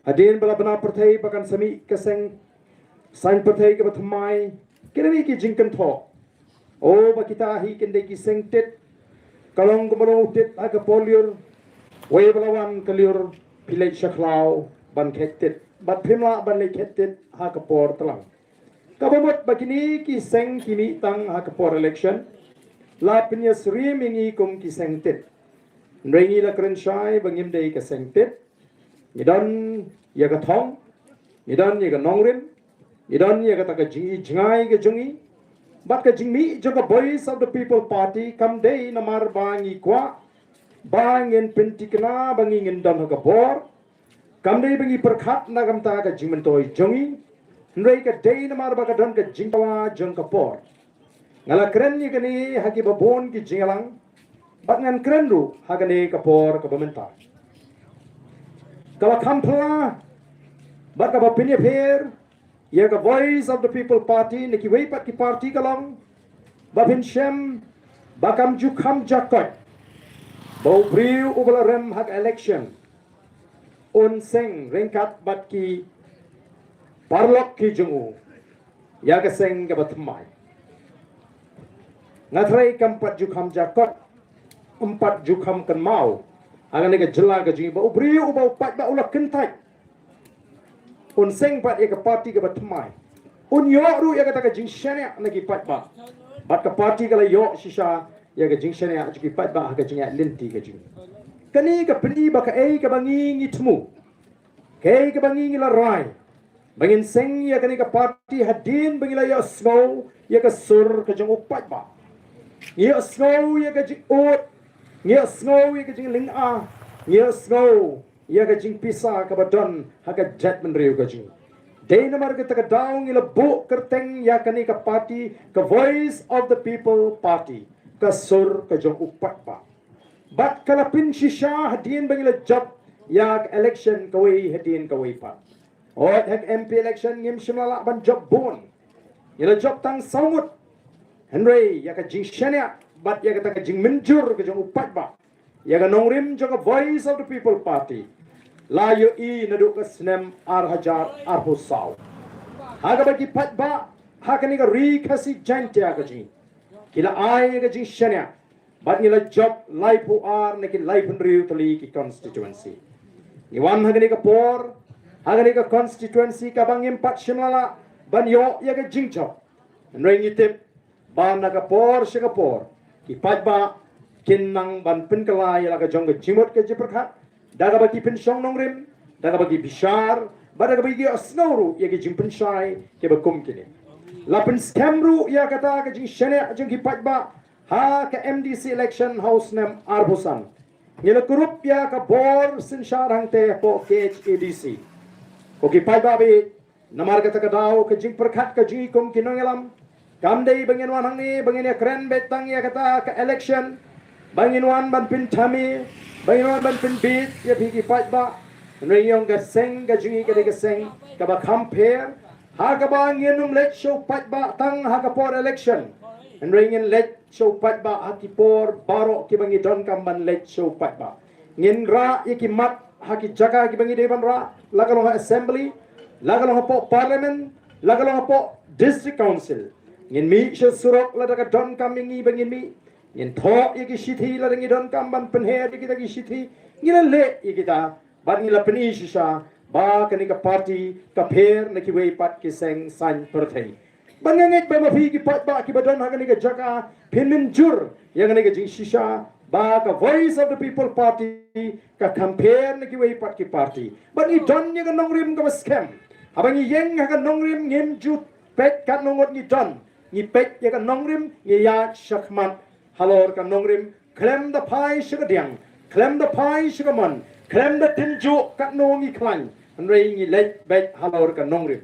hadien ba la bna pyrthei ba kan sa mih ka seng saiñ pyrthei kaba thymmai, ki la mih ki jingkynthoh. O ba kita hi kin dei ki seng tit. Ka long kumba long u tit ha ka por lyiur. Wei ba la wan ka lyiur phi leit sha khlaw ban khet tit, bad phim lah ban leit khet tit ha ka por tlang. Kaba mut ba kine ki seng ki mih tang ha ka por election, la pynïasyriem ïa ngi kum ki seng tit. Hynrei ngi la kren shai ba ngim dei ka seng tit. Ngi don ïa ka thong, ngi don ïa ka nongrim, ngi don ïa kata ka jingijngai ka jong ngi. Bad ka jingmih jong ka Voice of the People Party kam dei namar ba ngi kwah ba ngin pynthikna ba ngi ngin don ha ka bor. Kam dei ba ngi pyrkhat na ka bynta ka jingmyntoi jong ngi. Hynrei ka dei namar ba ka don ka jingdawa jong ka por. Nga la kren ïa kane ha kiba bun ki jingïalang, bad ngan kren ruh ha kane ka por kaba mynta. Kaba kham phylla bad kaba pynïapher ïa ka Voice of the People Party na kiwei pat ki party ka long ba phin shem ba kam ju kham jakoit ba u briew uba la rem ha ka election un seng ryngkat bad ki paralok ki jong u ïa ka seng kaba thymmai. Nga threi kam pat ju kham jakoit, ym pat ju kham kynmaw ha kane ka jylla ka jong ngi ba u briew uba u paidbah u la kyntait un seng pat ïa ka party kaba thymmai, un ïoh ruh ïa kata ka jingshaniah na ki paidbah. Bad ka party ka la ïoh shisha ïa ka jingshaniah jong ki paidbah ha ka jingïaid lynti ka jong ngi. Kane ka pyni ba kaei kaba ngi ngi thmu, kaei kaba ngi ngi la rai, ba ngin seng ïa kane ka party hadien ba ngi la ïohsngew ïa ka sur ka jong u paidbah. Ngi ïohsngew ïa ka jingud, ngi ïohsngew ïa ka jinglynga, ngi ïohsngew ïa ka jingpisa kaba don ha ka jaitbynriew ka jong ngi. Dei namar kata ka daw ngi la buh kyrteng ïa kane ka party ka Voice of the People Party, ka sur ka jong u paidbah. Bad ka la pynshisha hadien ba ngi la jop ïa ka election kawei hadien kawei pat. Hooid, ha ka M P election ngim shym la lah ban jop bun, ngi la jop tang saw ngut. Hynrei ïa ka jingshaniah bad ïa kata ka jingmynjur ka jong u paidbah ïa ka nongrim jong ka Voice of the People Party la ïohi naduh ka snem ar hajar arphew saw, ha kaba ki paidbah ha kane ka Ri Khasi Jaiñtia ka jong ngi ki la ai ïa ka jingshaniah bad ngi la jop laiphew ar na ki laiphew tylli ki constituency. Ngi wan ha kane ka por ha kane ka constituency kaba ngim pat shym la lah ban ïoh ïa ka jingjop. Hynrei ngi tip ba na ka por sha ka por ki paidbah kin nang ban pynkylla ïa la ka jong ka jingmut ka jingpyrkhat da kaba ki pynshong nongrim, da kaba ki bishar, bad da kaba ki ïohsngew ruh ïa ki jingpynshai kiba kum kine. La pynskhem ruh ïa kata ka jingshaniah jong ki paidbah ha ka M D C election ha u snem arphew san. Ngi la kurup ïa ka bor synshar hangtei hapoh K H A D C. Ko ki paidbah baieit, namar kata ka daw ka jingpyrkhat ka jong ngi kum ki nongïalam Kam dei ba ngin wan hangne ba ngin ïa kren beit tang ïa kata ka election, ba ngin wan ban pynthame, ba ngin wan ban pynbit ïa phi ki paidbah. Hynrei ïa ka seng ka jong ngi ka dei ka seng kaba kham pher, ha kaba ngin ym leit sha u paidbah tang ha ka por election, hynrei ngin leit sha u paidbah ha ki por baroh kiba ngi donkam ban leit sha u paidbah. Ngin rah ïa ki mat ha ki jaka kiba ngi dei ban rah, la ka long ha assembly, la ka long hapoh parliament, la ka long hapoh district council. Ngin mih sha surok lada ka donkam ïa ngi ba ngin mih. Ngin thoh ïa ki shithi lada ngi donkam ban pynher ïa kita ki shithi. Ngi la leh ïa kita bad ngi la pyni shisha ba kane ka party ka pher na kiwei pat ki seng saiñ pyrthei. Ba nga ngeit ba ma phi ki paidbah kiba don ha kane ka jaka phin mynjur ïa kane ka jingshisha ba ka Voice of the People Party ka kham pher na kiwei pat ki party. Ba ngi don ïa ka nongrim kaba skhem. Haba ngi ïeng ha ka nongrim ngim ju peit katno ngut ngi don. Ngi peit ïa ka nongrim, ngi ïaid shakhmat halor ka nongrim, khlem da phai sha ka diang, khlem da phai sha ka mon, khlem da tynjuh katno ngi khlaiñ, hynrei ngi leit beit halor ka nongrim.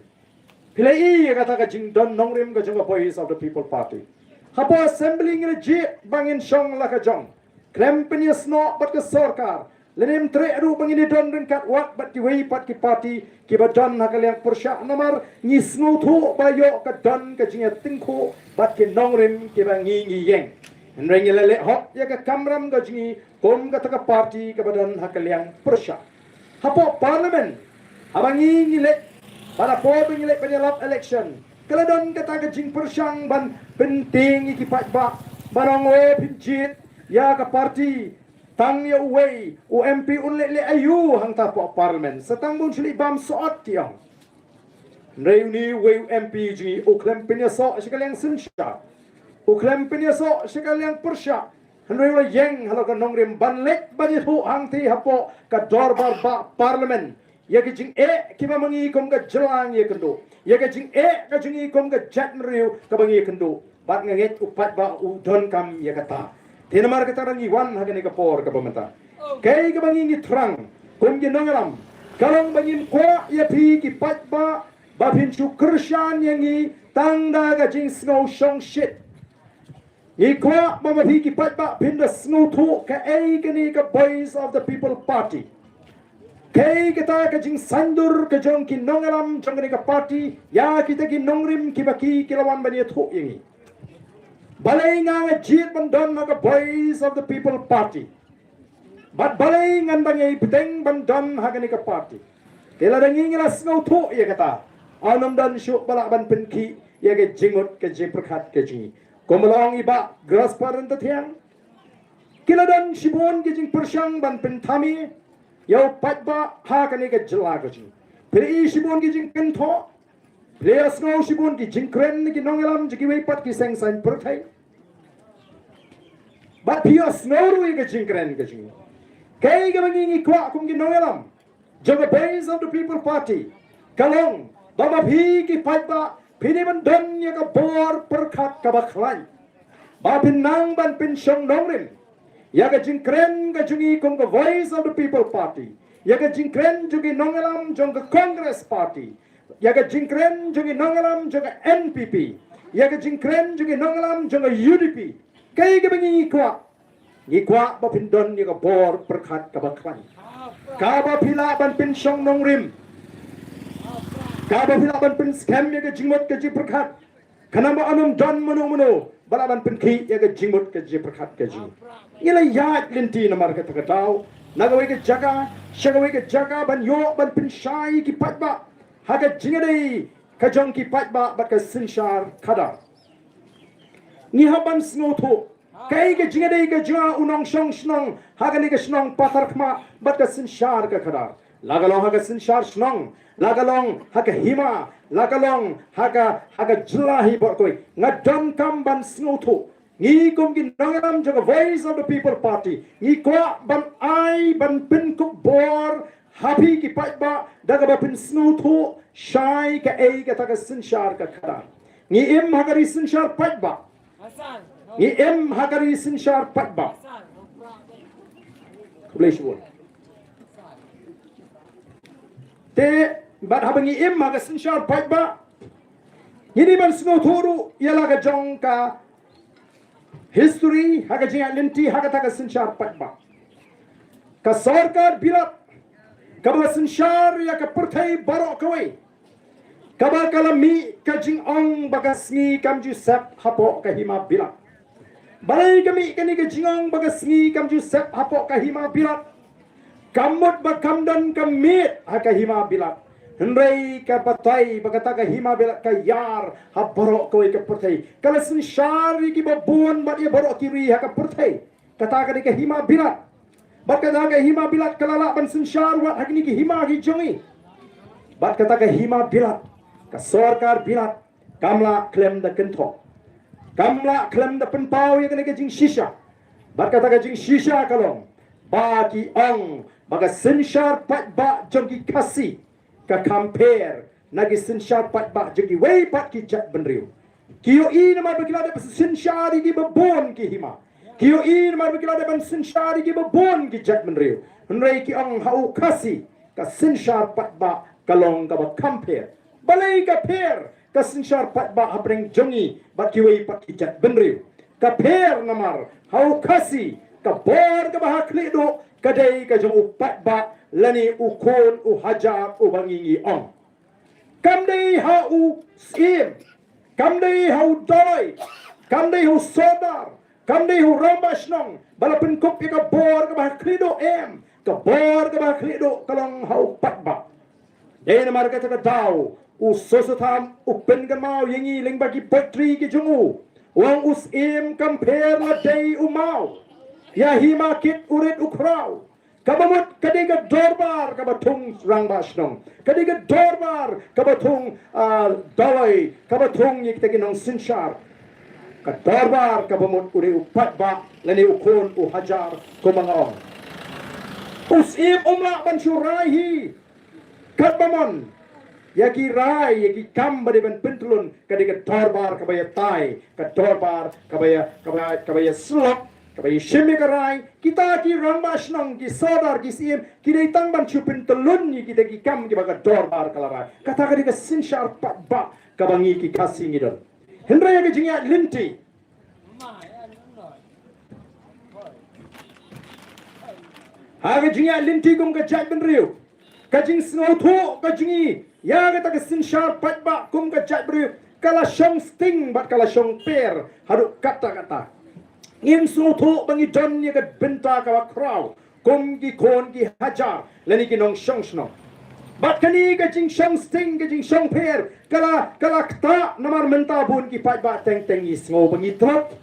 Phi la i ïa kata ka jingdon nongrim ka jong ka Voice of the People Party. Hapoh assembly ngi la jied ba ngin shong la ka jong, khlem pynïasnoh bad ka sorkar, lane ym treh ruh ba ngin ïa don ryngkat wat bad kiwei pat ki party kiba don ha ka liang pyrshah, namar ngi sngewthuh ba ïoh ka don ka jingïatyngkhuh bad ki nongrim kiba ngi ngi ïeng. Hynrei ngi la leh hok ïa ka kamram ka jong ngi kum kata ka party kaba don ha ka liang pyrshah. Hapoh parliament, haba ngi ngi leit, bad hapoh ba ngi leit ban ïalap election, ka la don kata ka jingpyrshang ban pyntieng ïa ki paidbah, ban ong, o, phin jied ïa ka party tang ïa uwei u MP, un leh leh aïu hangta hapoh parliament, sa tang ba un shu leit bam soh ki ong. Hynrei une uwei u MP jong ngi u khlem pynïasoh sha ka liang synshar, u khlem pynïasoh sha ka liang pyrshah, hynrei u la ïeng halor ka nongrim ban leit ban ïathuh hangtei hapoh ka dorbar bah parliament ïa ka jingeh kiba ma ngi kum ka jylla ngi ïakynduh, ïa ka jingeh ka jong ngi kum ka jaitbynriew kaba ngi ïakynduh. Bad nga ngeit u paidbah u donkam ïa kata. Te namar kata ngi wan ha kane ka por kaba mynta. Kaei kaba ngi ngi thrang kum ki nongïalam, ka long ba ngim kwah ïa phi ki paidbah ba phin shu kyrshan ïa ngi tang da ka jingsngew shongshit. Ngi kwah ba ma phi ki paidbah phin da sngewthuh kaei kane ka Voice of the People Party. Kaei kata ka jingsaiñdur ka jong ki nongïalam jong kane ka party ïa kita ki nongrim kiba ki ki la wan ban ïathuh ïa ngi. Balei nga nga jied ban don ha ka Voice of the People Party? Bad balei ngan da ngeit bteng ban don ha kane ka party? Te lada ngi ngi la sngewthuh ïa kata, un ym don shuh ba lah ban pynkhih ïa ka jingmut ka jingpyrkhat ka jong ngi. Kumba la ong i Bah Grasper Ryntathiang, ki la don shibun ki jingpyrshang ban pynthame ïa u paidbah ha kane ka jylla ka jong ngi. Phi la i shibun ki jingkynthoh, phi la ïohsngew shibun ki jingkren na ki nongïalam jong kiwei pat ki seng saiñ pyrthei. Bad phi ïohsngew ruh ïa ka jingkren ka jong ngi. Kaei kaba ngi ngi kwah kum ki nongïalam jong ka Voice of the People Party ka long ba ma phi ki paidbah phin ïa ban don ïa ka bor pyrkhat kaba khlaiñ, ba phin nang ban pynshong nongrim ïa ka jingkren ka jong ngi kum ka Voice of the People Party, ïa ka jingkren jong ki nongïalam jong ka Congress Party, ïa ka jingkren jong ki nongïalam jong ka NPP, ïa ka jingkren jong ki nongïalam jong ka UDP. Kaei kaba ngi ngi kwah? Ngi kwah ba phin don ïa ka bor pyrkhat kaba khlaiñ, kaba phi lah ban pynshong nongrim, kaba phi lah ban pynskhem ïa ka jingmut ka jingpyrkhat. Khnang ba un ym don mano mano ba lah ban pynkhih ïa ka jingmut ka jingpyrkhat ka jong ngi. Ngi la ïaid lynti namar kata ka daw na kawei ka jaka sha kawei ka jaka ban ïoh ban pynshai ïa ki paidbah ha ka jingïadei ka jong ki paidbah bad ka synshar khadar. Ngi hap ban sngewthuh kaei ka jingïadei ka jong u nongshong shnong ha kane ka shnong Patharkhmah bad ka synshar ka khadar. La ka long ha ka synshar shnong, la ka long ha ka hima, la ka long ha ka, ha ka jylla hi baroh kawei. Nga donkam ban sngewthuh, ngi kum ki nongïalam jong ka Voice of the People Party ngi kwah ban ai ban pynkup bor ha phi ki paidbah da kaba pynsngewthuh shai kaei kata ka synshar ka khadar. Ngi im ha ka ri synshar paidbah. Ngi im ha ka ri synshar paidbah. Khublei shibun. Te bad haba ngi im ha ka synshar paidbah, Ngi dei ban sngewthuh ruh ïa la ka jong ka history ha ka jingïaid lynti ha kata ka synshar paidbah. Ka sorkar Bilat kaba la synshar ïa ka pyrthei baroh kawei, kaba ka la mih ka jingong ba ka sngi kam ju sep hapoh ka hima Bilat. Balei ka mih kane ka jingong ba ka sngi kam ju sep hapoh ka hima Bilat? Ka mut ba kam don ka miet ha ka hima Bilat. Hynrei ka batai ba kata ka hima Bilat ka ïar ha baroh kawei ka pyrthei. Ka la synshar ïa kiba bun bad ïa baroh ki ri ha ka pyrthei. Kata ka dei ka hima Bilat. Bad kata ka hima Bilat ka la lah ban synshar wat ha kine ki hima ki jong ngi. Bad kata ka hima Bilat, ka sorkar Bilat, kam lah khlem da kynthoh, kam lah khlem da pynpaw ïa kane ka jingshisha. Bad kata ka jingshisha ka long ba ki ong ba ka synshar paidbah jong ki Khasi ka compare na ki synshar paidbah jong kiwei pat ki jaitbynriew. Ki ïohi namar ba ki la dep synshar ïa kiba bun ki hima. Ki ïohi namar ba ki la dep synshar ïa kiba bun ki jaitbynriew. Hynrei ki ong ha u Khasi ka synshar paidbah ka long kaba compare. Balei ka pher ka synshar paidbah hapdeng jong ngi bad kiwei pat ki jaitbynriew? Ka pher namar ha u Khasi ka bor kaba ha khlieh duh ka dei ka jong u paidbah lane u khun u hajar uba ngi ngi ong. Kam dei ha u Syiem, kam dei ha u Doloi, kam dei ha u Sordar, kam dei ha u Rangbah Shnong ba la pynkup ïa ka bor kaba ha khlieh duh, em, ka bor kaba ha khlieh duh ka long ha u paidbah. Dei namar kata ka daw u Soso Tham u pynkynmaw ïa ngi lyngba ki poetry ki jong u. U ong u Syiem kam pher la dei u maw, ïa hima kit u rit u khraw. Kaba mut ka dei ka dorbar kaba thung Rangbah Shnong, ka dei ka dorbar kaba thung, ah, Doloi, kaba thung ïa kita ki nongsynshar. Ka dorbar kaba mut u dei u paidbah lane u khun u hajar kumba nga ong. U Syiem um lah ban shu rai hi katba mon ïa ki rai ïa ki kam ba dei ban pyntyllun. Ka dei ka dorbar kaba ïatai, ka dorbar kaba ïa, kaba, kaba ïasyllok, kaba ïashim ïa ka rai. Kita ki Rangbah Shnong, ki Sordar, ki Syiem ki dei tang ban shu pyntyllun ïa kita ki kam kiba ka dorbar ka la rai. Kata ka dei ka synshar paidbah kaba ngi ki Khasi ngi don. Hynrei ha ka jingïaid lynti, ha ka jingïaid lynti kum ka jaitbynriew, ka jingsngewthuh ka jong ngi ïa kata ka synshar paidbah kum ka jaitbynriew ka la shong sting bad ka la shong pher haduh katta katta. Ngim sngewthuh ba ngi don ïa ka bynta kaba khraw kum ki khun ki hajar lane ki nongshong shnong. Bad kane ka jingshong sting, ka jingshong pher ka la, ka la ktah namar mynta bun ki paidbah teng teng ngi sngew ba ngi tlot,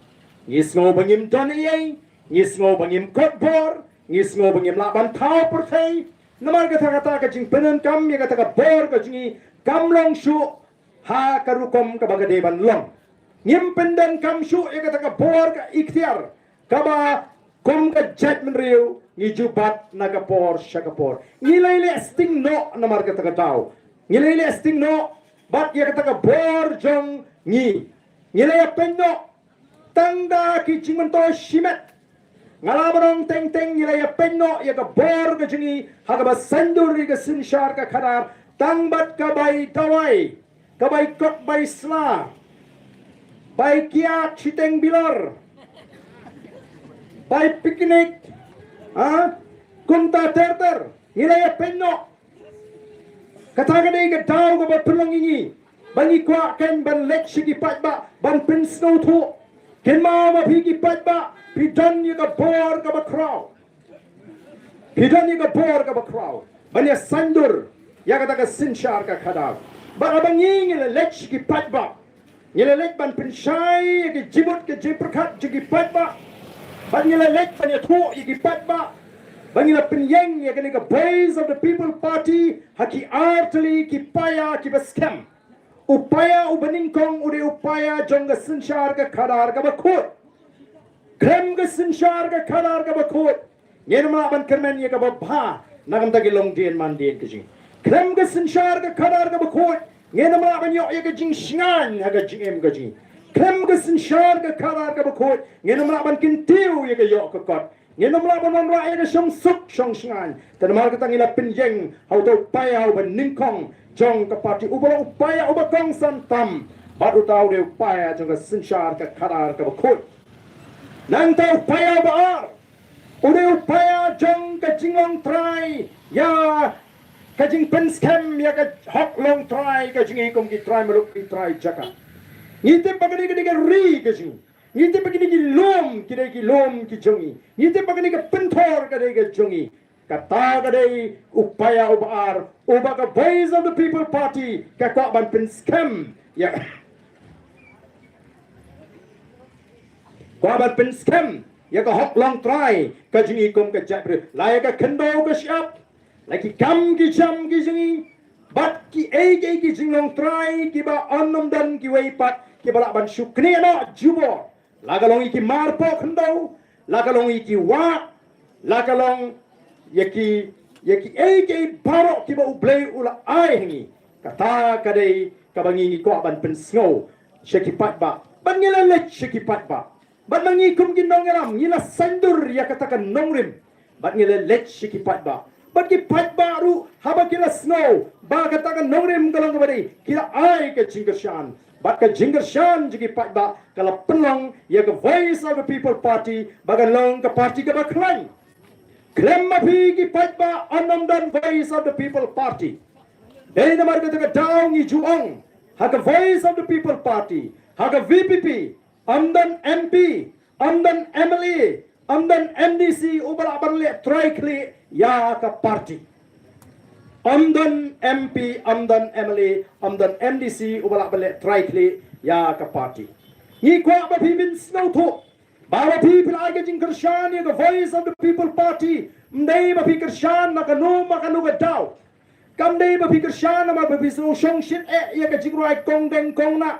ngi sngew ba ngim don ei ei, ngi sngew ba ngim kot bor, ngi sngew ba ngim lah ban thaw pyrthei. Namar kata, kata ka jingpyndonkam ïa kata ka bor ka jong ngi kam long shuh ha ka rukom kaba ka dei ban long. Ngim pyndonkam shuh ïa kata ka bor ka iktiar kaba kum ka jaitbynriew ngi ju bat na ka por sha ka por. Ngi la ïaleh sting noh namar kata ka daw. Ngi la ïaleh sting noh bad ïa kata ka bor jong ngi. Ngi la ïapeiñ noh tang da ki jingmyntoi shimet. Nga la ban ong teng teng, ngi la ïapeiñ noh ïa ka bor ka jong ngi ha kaba saiñdur ïa ka synshar ka khadar tang bad ka bai dawai, ka bai kot bai sla, bai kiad shiteng bilor, bai picnic, ha? Kumta ter ter, ngi la ïapeiñ noh. Kata ka dei ka daw kaba pynlong ïa ngi ba ngi kwah kein ban leit sha ki paidbah ban pynsngewthuh. Kynmaw ba phi ki paidbah phi don ïa ka bor kaba khraw. Phi don ïa ka bor kaba khraw ban ïa saiñdur ïa kata ka synshar ka khadar. Bad haba ngi, ngi la leit sha ki paidbah, ngi la leit ban pynshai ïa ki jingmut ki jingpyrkhat jong ki paidbah. Bad ngi la leit ban ïathuh ïa ki paidbah ba ngi la pynïeng ïa kane ka Voice of the People Party ha ki artylli ki paia kiba skhem. U paia uba nyngkong u dei u paia jong ka synshar ka khadar kaba khuid. Khlem ka synshar ka khadar kaba khuid, ngin ym lah ban kyrmen ïa kaba bha na ka bynta ki longdien mandien ka jong ngi. Khlem ka synshar ka khadar kaba khuid, ngin ym lah ban ïoh ïa ka jingshngaiñ ha ka jingim ka jong ngi. Khlem ka synshar ka khadar kaba khuid, ngin ym lah ban kyntiew ïa ka ïoh ka kot. Ngin ym lah ban wanrah ïa ka shongsuk shongshngaiñ. Te namar kata ngi la pynïeng ha uta u paia uba nyngkong jong ka party, uba long u paia uba kongsan tam, Bad uta u dei u paia jong ka synshar ka khadar kaba khuid. Nangta u paia uba ar u dei u paia jong ka jinglong trai ïa ka jingpynskhem ïa ka hok long trai ka jong ngi kum ki trai muluk, ki trai jaka. Ngi tip ba kane ka dei ka ri ka jong ngi. Ngi tip ba kine ki lum ki dei ki lum ki jong ngi. Ngi tip ba kane ka pynthor ka dei ka jong ngi. Kata ka dei u paia uba ar uba ka Voice of the People Party ka kwah ban pynskhem ïa, kwah ban pynskhem ïa ka hok long trai ka jong ngi kum ka jaitbynriew. La ïa ka khyndew ka shyiap, la ki kam ki jam ki jong ngi, bad kiei kiei ki jinglong trai kiba yn ym don kiwei pat kiba lah ban shu knieh noh jubor. La ka long ïa ki marpoh khyndew, la ka long ïa ki wah, la ka long ïa ki, ïa kiei kiei baroh kiba U Blei u la ai ha ngi. Kata ka dei kaba ngi ngi kwah ban pynsngew sha ki paidbah. Bad ngi la leit sha ki paidbah. Bad ma ngi kum ki nongïalam ngi la saiñdur ïa kata ka nongrim. Bad ngi la leit sha ki paidbah. Bad ki paidbah ruh haba ki la sngew ba kata ka nongrim ka long kaba dei, ki la ai ka jingkyrshan. Bad ka jingkyrshan jong ki paidbah ka la pynlong ïa ka Voice of the People Party ba kan long ka party kaba khlaiñ. Khlem ma phi ki paidbah yn ym don Voice of the People Party. Dei namar kata ka daw ngi ju ong ha ka Voice of the People Party, ha ka V P P, ym don M P, ym don M L A, ym don M D C uba lah ban leh trai khlieh ïa ka party. Ym don M P, ym don M L A, ym don M D C uba lah ban leh trai khlieh ïa ka party. Ngi kwah ba phi pynsngewthuh ba, ba phi phi la ai ka jingkyrshan ïa ka Voice of the People Party, ym dei ba phi kyrshan na kano ma kano ka daw. Kam dei ba phi kyrshan namar ba phi sngew shongshit eh ïa ka jingrwai kong deng kong nah.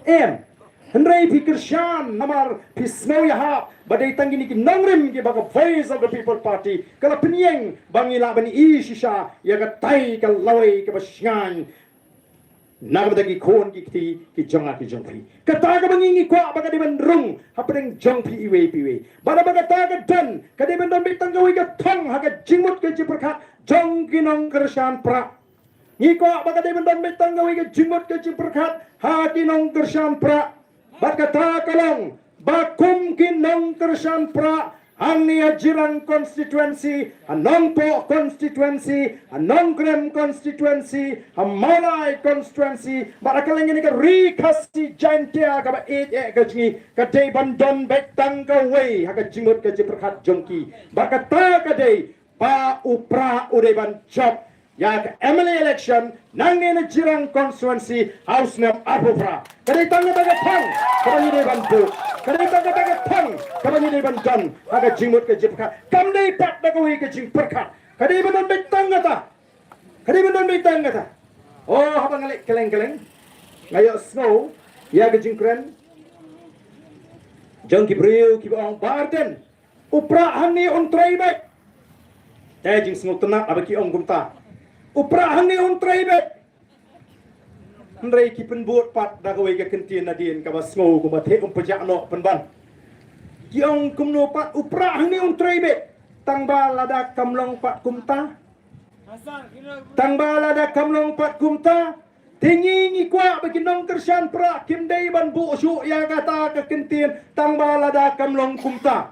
Em. Hynrei phi kyrshan namar phi sngew ïahap ba dei tang kine ki nongrim kiba ka Voice of the People Party ka la pynïeng ba ngi lah ban ïohi shisha ïa katai ka lawei kaba shngaiñ na ka bynta ki khun ki kti ki jong nga ki jong phi. Kata kaba ngi ngi kwah ba ka dei ban rung hapdeng jong phi iwei pa iwei. Bad ba kata ka don ka dei ban don beit tang kawei ka thong ha ka jingmut ka jingpyrkhat jong ki nongkyrshan Prah. Ngi kwah ba ka dei ban don beit tang kawei ka jingmut ka jingpyrkhat ha ki nongkyrshan Prah. Bad kata ka long ba kum ki nongkyrshan Prah hangne ha Jirang constituency, ha Nongpoh constituency, ha Nongkrem constituency, ha Mawlai constituency, bad ha kylleng kane ka ri Khasi Jaintia kaba ïeit eh ka jong ngi, ka dei ban don beit tang kawei ha ka jingmut ka jingpyrkhat jong ki. Bad kata ka dei ba u Prah u dei ban jop ïa ka M L A election nangne na Jirang constituency ha u snem arphew phra. Ka dei tang kata ka thong kaba ngi dei ban buh. Ka dei tang kata ka thong kaba ngi dei ban don ha ka jingmut ka jingpyrkhat. Kam dei pat da kawei ka jingpyrkhat. Ka dei ban don beit tang kata. Ka dei ban don beit tang kata. Oh, haba nga leit kylleng kylleng nga ïohsngew ïa ka jingkren jong ki briew kiba ong ba Ardent, u Prah hangne un trei beit. Te jingsngewtynnat haba ki ong kumta. U Prah hangne un trei beit. Hynrei ki pynbud pat da kawei ka kyntien nadien kaba sngew kumba thep um pynjah noh pynban. Ki ong kumno pat u Prah hangne un trei beit. Tang ba lada kam long pat kumta. Tang ba lada kam long pat kumta. Te ngi ngi kwah ba ki nongkyrshan Prah kim dei ban buh shuh ïa kata ka kyntien tang ba lada kam long kumta.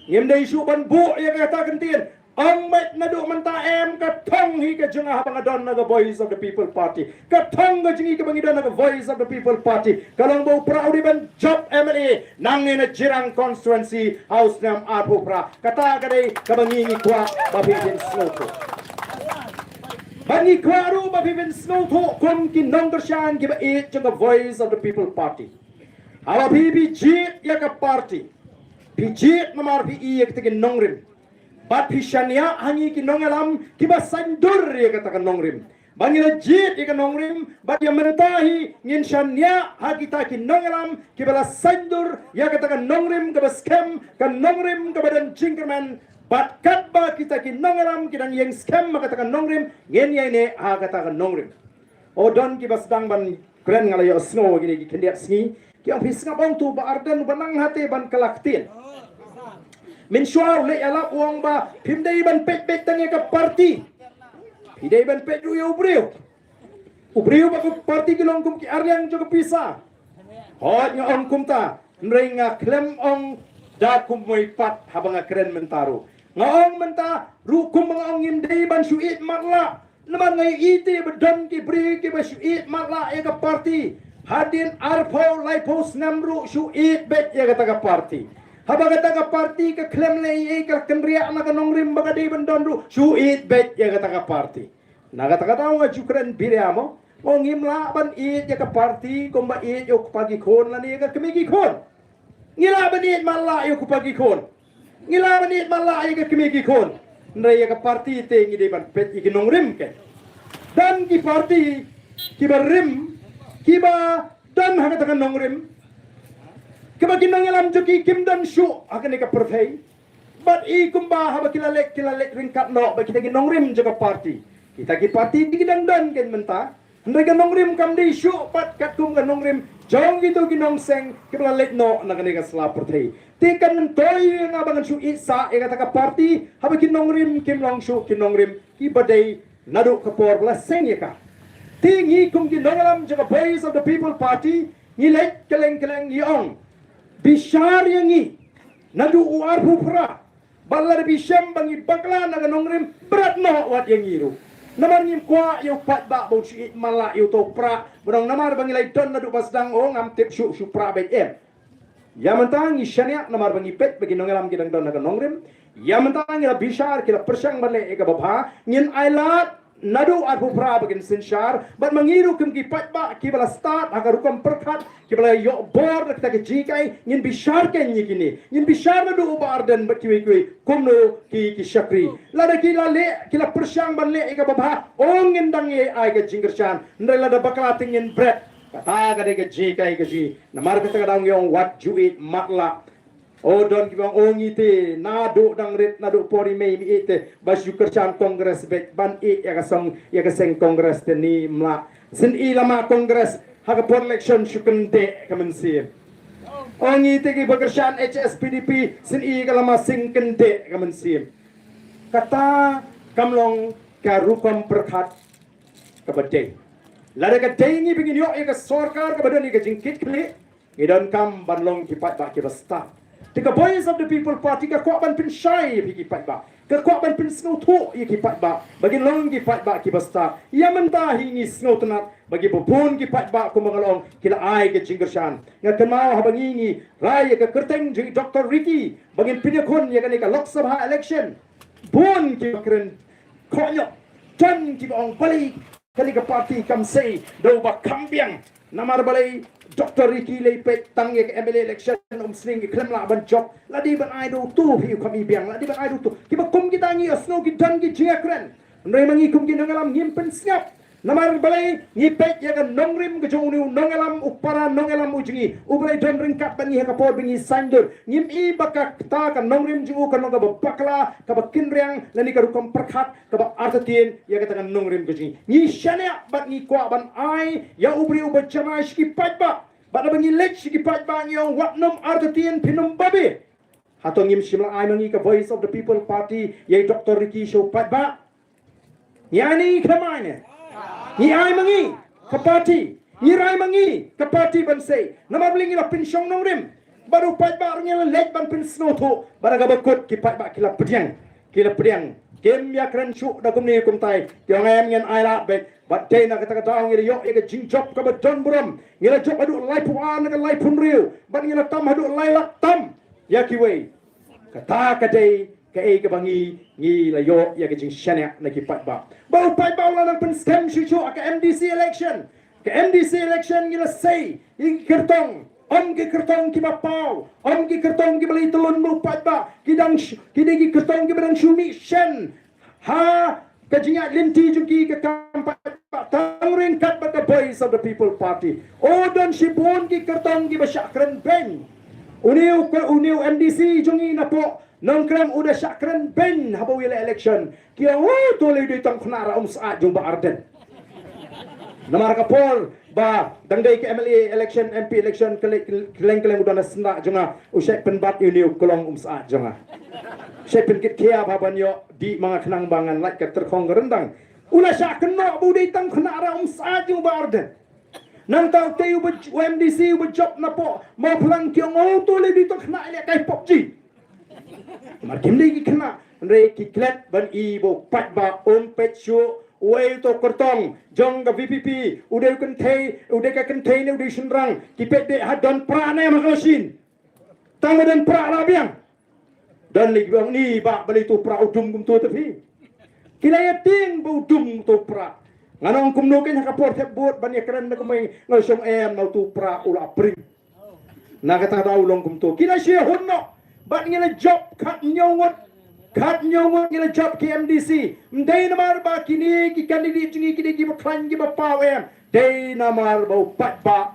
Ngim dei shuh ban buh ïa kata ka kyntien. Ong beit naduh mynta em ka thong hi ka jong nga haba nga don na ka Voice of the People Party. Ka thong ka jong ngi kaba ngi don na ka Voice of the People Party ka long ba u Prah u dei ban jop M L A nangne na Jirang constituency ha u snem arphew phra. Kata ka dei kaba ngi ngi kwah ba phi pynsngewthuh. Ba ngi kwah ruh ba phi pynsngewthuh kum ki nongkyrshan kiba ïeit jong ka Voice of the People Party. Haba phi phi jied ïa ka party, phi jied namar phi i ïa kita ki nongrim. Bad phi shaniah ha ngi ki nongïalam kiba saiñdur ïa kata ka nongrim. Ba ngi la jied ïa ka nongrim bad ïa mynta hi ngin shaniah ha kita ki nongïalam kiba la saiñdur ïa kata ka nongrim kaba skhem, ka nongrim kaba don jingkyrmen. Bad katba kita ki nongïalam ki dang ïeng skhem ha kata ka nongrim, ngin ïaineh ha kata ka nongrim. O don kiba sdang ban kren, nga la ïohsngew kine ki khyndiat sngi ki ong phi sngap ong tu ba Ardent ba nang hate ban kylla ktien. Mynshuwa u leh ïalap u ong ba phim dei ban peit beit tang ïa ka party. Phi dei ban peit ruh ïa u briew. U briew bad ka party ki long kum ki arliang jong ka pisa. Hooid, nga ong kumta, hynrei nga khlem ong da kumwei pat haba nga kren mynta ruh. Nga ong mynta ruh kumba nga ong, ngim dei ban shu ïeit matlah. Namar nga ïeit ba don ki briew kiba shu ïeit matlah ïa ka party. Hadien arphew laiphew snem ruh shu ïeit beit ïa kata ka party. Haba kata ka party ka khlem leh ei ei, ka kynriah na ka nongrim ba ka dei ban don ruh, shu ïeit beit ïa kata ka party. Na kata ka daw nga ju kren biria mo. Mo, ngim lah ban ïeit ïa ka party kumba ïeit ïa u kpa ki khun lane ïa ka kmie ki khun. Ngi lah ban ïeit matlah ïa u kpa ki khun. Ngi lah ban ïeit matlah ïa ka kmie ki khun. Hynrei ïa ka party te ngi dei ban peit ïa ki nongrim kein. Don ki party kiba rim, kiba don ha kata ka nongrim, kiba ki nongïalam jong ki kim don shuh ha kane ka pyrthei. Bad i kumba haba ki la leit, ki la leit ryngkat noh bad kita ki nongrim jong ka party. Kita ki party te ki dang don kein mynta. Hynrei ka nongrim kam dei shuh pat katkum ka nongrim jong kito ki nongseng kiba la leit noh na kane ka sla pyrthei. Te kan myntoi ïa nga ba ngan shu ïeit sah ïa kata ka party haba ki nongrim kim long shuh ki nongrim kiba dei naduh ka por ba la seng ïa ka. Te ngi kum ki nongïalam jong ka Voice of the People Party ngi leit kylleng kylleng ngi ong, bishar ïa ngi naduh u arphew phra. Bad lada phi shem ba ngi bakla na ka nongrim, bret noh wat ïa ngi ruh. Namar ngim kwah ïa u paidbah ba un shu ïeit matlah ïa uto u prah. Ba ong namar ba ngi la ïeit don naduh ba sdang, oh, ngam tip shuh, shu prah beit, em. Ïa mynta ngi shaniah namar ba ngi peit ba ki nongïalam ki dang don ha ka nongrim. Ïa mynta ngi la bishar, ki la pyrshang ban leh ïa kaba bha. Ngin ailad naduh arphew phra ba kin synshar, bad ma ngi ruh kum ki paidbah kiba la stad ha ka rukom pyrkhat, kiba la ïoh bor da kata ka jinghikai, ngin bishar kein ïa kine, ngin bishar naduh u Bah Ardent bad kiwei kiwei kumno ki, ki shakri. Lada ki la leh, ki la pyrshang ban leh ïa kaba bha, oh, ngin dang ïai ai ka jingkyrshan. Hynrei lada bakla te ngin bret. Kata ka dei ka jinghikai ka jong ngi. Namar kata ka daw ngi ong wat ju ïeit matlah. Oh, don kiba ong, oh, ngi te naduh dang rit, naduh por i mei i mei te ba shu kyrshan Congress beit, ban ïeh ïa ka seng, ïa ka seng Congress te, ngim lah. Shen i lama Congress ha ka por election shu kyndit ka mynsiem. Oh, ngi te kiba kyrshan H S P D P, shen i ka lama seng kyndit ka mynsiem. Kata kam long ka rukom pyrkhat kaba dei. Lada ka dei ngi ba ngin ïoh ïa ka sorkar kaba don ïa ka jingkitkhlieh, ngi donkam ban long ki paidbah kiba stad. Te ka Voice of the People Party ka kwah ban pynshai ïa phi ki paidbah. Ka kwah ban pynsngewthuh ïa ki paidbah ba kin long ki paidbah kiba stad. Ïa mynta hi ngi sngewtynnat ba kiba bun ki paidbah kumba nga la ong ki la ai ka jingkyrshan. Nga kynmaw haba ngi, ngi rai ïa ka kyrteng jong i Doctor Ricky ba ngin pynïakhun ïa kane ka Lok Sabha election, bun kiba kren khohñiuh. Don kiba ong balei kane ka party kam sei da uba kham biang. Namar balei? Doctor Ricky lei peit tang ïa ka M L A election um sning, khlem lah ban jop. La dei ban ai da uto hi u kham i biang, la dei ban ai da uto. Kiba kum kita ngi ïohsngew ki don ki jingkren. Hynrei ma ngi kum ki nongïalam ngim pynsngap. Namar balei? Ngi peit ïa ka nongrim ka jong une u nongïalam, u para nongïalam u jong ngi, uba la don ryngkat bad ngi ha ka por ba ngi saiñdur. Ngim i ba kata ka nongrim jong u kan long kaba bakla, kaba kynriang, lane ka rukom pyrkhat kaba artatien ïa kata ka nongrim ka jong ngi. Ngi shaniah bad ngi kwah ban ai ïa u briew uba janai sha ki paidbah. Bad haba ngi leit sha ki paidbah ngi ong wat nym artatien, phin nym babe. Hato ngim shym la ai ma ngi ka Voice of the People Party ïa i Doctor Ricky sha u paidbah? Ngi ai ne ngi khlem ai ne? Ngi ai ma ngi ka party. Ngi rai ma ngi ka party ban sei. Namar balei? Ngi la pynshong nongrim. Bad u paidbah ruh ngi la leit ban pynsngewthuh. Bad ha kaba kut ki paidbah ki la pdiang. Ki la pdiang. Kim ïakren shuh da kumne kumtai. Ki ong em, ngin ai lad beit. Bad dei na kata ka daw ngi la ïoh ïa ka jingjop kaba don burom. Ngi la jop haduh laiphew ar na ka laiphew hynriew. Bad ngi la tam haduh lai lak tam ïa kiwei. Kata ka dei kaei kaba ngi, ngi la ïoh ïa ka jingshaniah na ki paidbah. Ba u paidbah u la nang pynskhem shuh shuh ha ka M D C election. Ka M D C election ngi la sei ïa ki kyrtong, ym ki kyrtong kiba paw, ym ki kyrtong kiba la ïatylli ba u paidbah, ki dang sh-, ki dei ki kyrtong kiba dang shu mih shen ha ka jingïaid lynti jong ki ka kam paidbah tang ryngkat bad ka Voice of the People Party. O, don shibun ki kyrtong kiba shah kren beiñ. Une u, une u M D C jong ngi napoh Nongkrem u da shah kren beiñ haba u ïaleh election. Ki ong, "Oh, to lei dei tang khynnah ra um sah jong Bah Ardent." Namar ka por ba dang dei ka M L A election, M P election, kylleng kylleng u don ha syndah jong nga, u shait pynbat ïa une u klong um sah jong nga. Shait pynkit khia ba ban ïoh dih ma nga khnang ba ngan lait ka tyrkhong ka ryndang. U la shah kynnoh ba u dei tang khynnah, ra um sa jong u Bah Ardent. Nangta utai uba, u M D C uba jop napoh Mawphlang ki ong, uto lei dei tang khynnah, i leh kai PUBG. Namar kim dei ki khynnah, hynrei ki klet ban i ba u paidbah um peit shuh uei uto u kyrtong jong ka V P P, u dei u kynthei, u dei ka kynthei ne u dei shynrang, ki peit dei ha don pra ne em ha ka machine. Tang ba don pra la biang. Don lei ki ong ni bah, balei uto u pra u dum kumto te phi. Ki la ïatieng ba u dum uto u pra. Ngan ong kumno kein ha ka por thep vote ban ïakren na kumne, nga shong em na uto u pra u la pring. Na kata ka daw u long kumto. Ki la shah hun noh. Bad ngi la jop khathynñiew ngut. Khathynñiew ngut ngi la jop ki M D C. Ym dei namar ba kine ki candidate jong ngi ki dei kiba khlaiñ kiba paw em. Dei namar ba u paidbah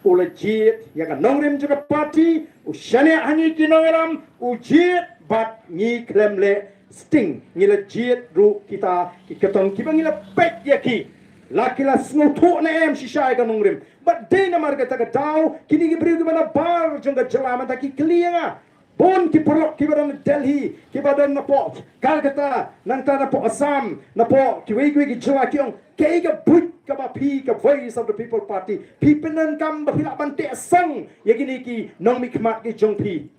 u la jied ïa ka nongrim jong ka party, u shaniah ha ngi ki nongïalam, u jied bad ngi khlem leh sting, ngi la jied ruh kita ki kyrtong kiba ngi la peit ïa ki. La ki la sngewthuh ne em shisha ïa ka nongrim. Bad dei namar kata ka daw kine ki briew kiba na bar jong ka jylla mynta ki kylli ïa nga. Bun ki paralok kiba don Delhi, kiba don napoh Calcutta, nangta napoh Assam, napoh kiwei kiwei ki jylla ki ong, kaei ka buit kaba phi ka Voice of the People Party phi pyndonkam ba phi lah ban teh sang ïa kine ki nongmihkhmat ki jong phi.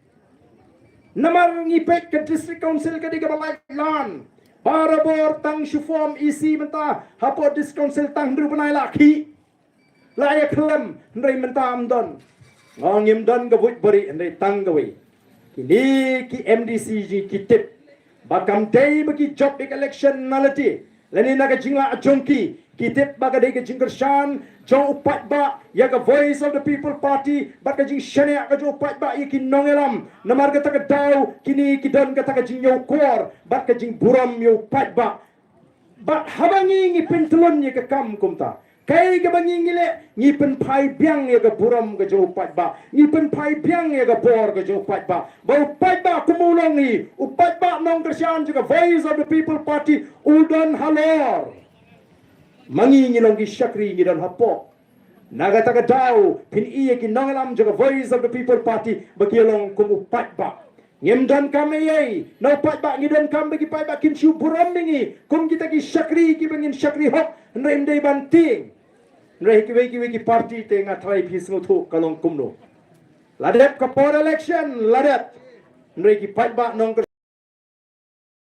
Namar ngi peit ka District Council ka dei kaba lait lan. Barabor tang shu form E C mynta hapoh District Council tang hynriew bnai la khih. La ïa khlem, hynrei mynta ym don. Nga ong ngim don ka buit bari hynrei tang kawei. Kine ki M D C ji ki tip ba kam dei ba ki jop ïa ka election na lade lane na ka jinglah jong ki. Ki tip ba ka dei ka jingkyrshan jong u paidbah ïa ka Voice of the People Party bad ka jingshaniah ka jong u paidbah ïa ki nongïalam. Namar kata ka daw kine ki don kata ka jingñiewkor bad ka jingburom ïa u paidbah. Bad haba ngi ngi pyntlun ïa ka kam kumta, kaei kaba ngi ngi leh, ngi pynphai biang ïa ka burom ka jong u paidbah, ngi pynphai biang ïa ka bor ka jong u paidbah. Ba u paidbah kum u long hi, u paidbah nongkyrshan jong ka Voice of the People Party u don halor. Ma ngi ngi long ki shakri ngi don hapoh. Na kata ka daw phin ïohi ïa ki nongïalam jong ka Voice of the People Party ba ki long kum u paidbah. Ngim donkam ei ei na u paidbah, ngi donkam ba ki paidbah kin shu burom ïa ngi kum kita ki shakri kiba ngin shakri hok. Hynrei ym dei ban tieng. Hynrei kiwei kiwei ki party te nga tharai phi sngewthuh ka long kumno. La dep ka por election la dep. Hynrei ki paidbah nong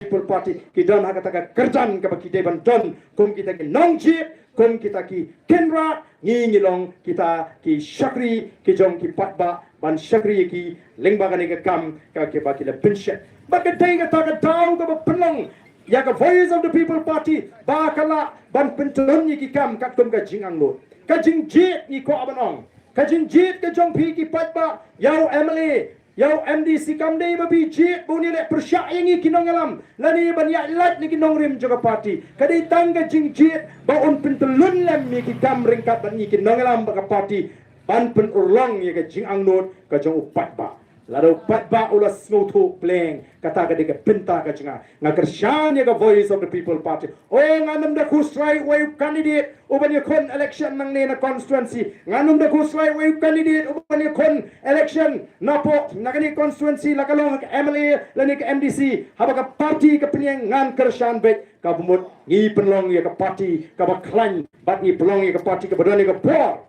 People Party ki don ha kata ka kyrdan kaba ki dei ban don kum kita ki nongjied, kum kita ki kynrad, ngi ngi long kita ki shakri ki jong ki paidbah ban shakri ïa ki lyngba kane ka kam ka kiba ki la pynshet. Bad ka dei kata ka daw kaba pynlong ïa ka Voice of the People Party ba ka lah ban pyntlun ïa ki kam katkum ka jingangnud. Ka jingjied ngi kwah ban ong, ka jingjied ka jong phi ki paidbah ïa u M L A, ïa u M D C kam dei ba phi jied ba un ïaleh pyrshah ïa ngi ki nongïalam lane ban ïaid lait na ki nongrim jong ka party. Ka dei tang ka jingjied ba un pyntlun lem ïa ki kam ryngkat bad ngi ki nongïalam bad ka party ban pynurlong ïa ka jingangnud ka jong u paidbah. Lada u paidbah u la sngewthuh pleng, kata ka dei ka bynta ka jong nga. Nga kyrshan ïa ka Voice of the People Party. Oh, ngan ym da khuslai uwei u candidate uban ïakhun election nangne na constituency. Ngan ym da khuslai uwei u candidate uban ïakhun election napoh na kane constituency, la ka long ka M L A lane ka M D C. Haba ka party ka pynïeng, ngan kyrshan beit. Kaba mut ngi pynlong ïa ka party kaba khlaiñ bad ngi pynlong ïa ka party kaba don ïa ka bor.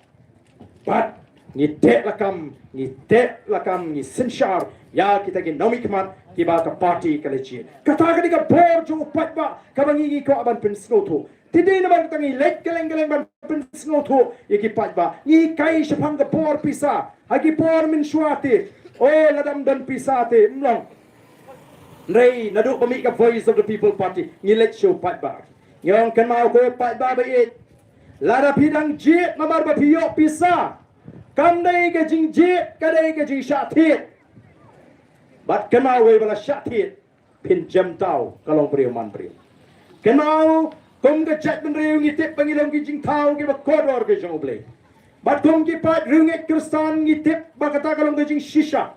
Bad ngi teh lakam, ngi teh lakam, ngi synshar ïa kita ki nongmihkhmat kiba ka party ka la jied. Kata ka dei ka bor jong u paidbah kaba ngi ngi kwah ban pynsngewthuh. Te dei namar kata ngi leit kylleng kylleng ban pynsngewthuh ïa ki paidbah. Ngi kai shaphang ka bor pisa ha ki por mynshuwa te. Oh, lada ym don pisa te ym long. Hynrei naduh ba mih ka Voice of the People Party ngi leit sha u paidbah. Ngi ong, kynmaw ko paidbah ba ïeit, lada phi dang jied namar ba phi ïoh pisa, kam dei ka jingjied, ka dei ka jingshah thied. Bad kynmaw, wei ba la shah thied phin jem thaw, ka long briew man briew. Kynmaw, kum ka jaitbynriew ngi tip ba ngi long ki jingthaw kiba kordor ki jong U Blei. Bad kum ki paid riewngeit Khristan ngi tip ba kata ka long ka jingshisha.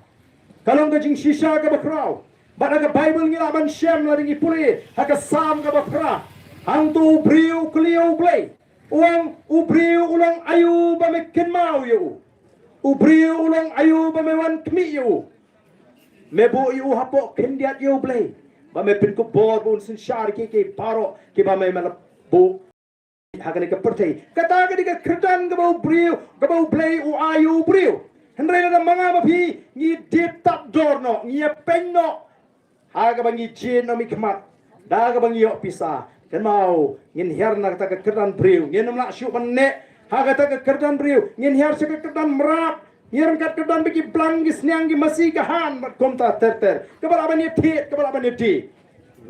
Ka long ka jingshisha kaba khraw. Bad ha ka Baibl ngi lah ban shem lada ngi pule ha ka Salm kaba phra. Hangto u briew u kylli ïa U Blei, u ong, u briew u long aïu ba me kynmaw ïa u? U briew u long aïu ba me wan khmih ïa u? Me buh ïa u hapoh khyndiat ïa U Blei, ba me pynkup bor ba un synshar ïa kiei kiei baroh kiba me, me la buh ha kane ka pyrthei. Kata ka dei ka kyrdan kaba u briew, kaba U Blei u ai ïa u briew. Hynrei lada ma nga ma phi ngi dep tad dor noh, ngi ïa pyndonkam noh ha kaba ngi jied noh mihkhmat, da kaba ngi ïoh pisa, kynmaw ngin hiar na kata ka kyrdan briew. Ngin ym lah shuh ban neh ha kata ka kyrdan briew, ngin hiar sha ka kyrdan mrad. Ngi ryngkat ka don ba ki blang, ki sniang, ki masi, ka han bad kumta ter ter. Kaba lah ban ïa thied, kaba lah ban ïa die.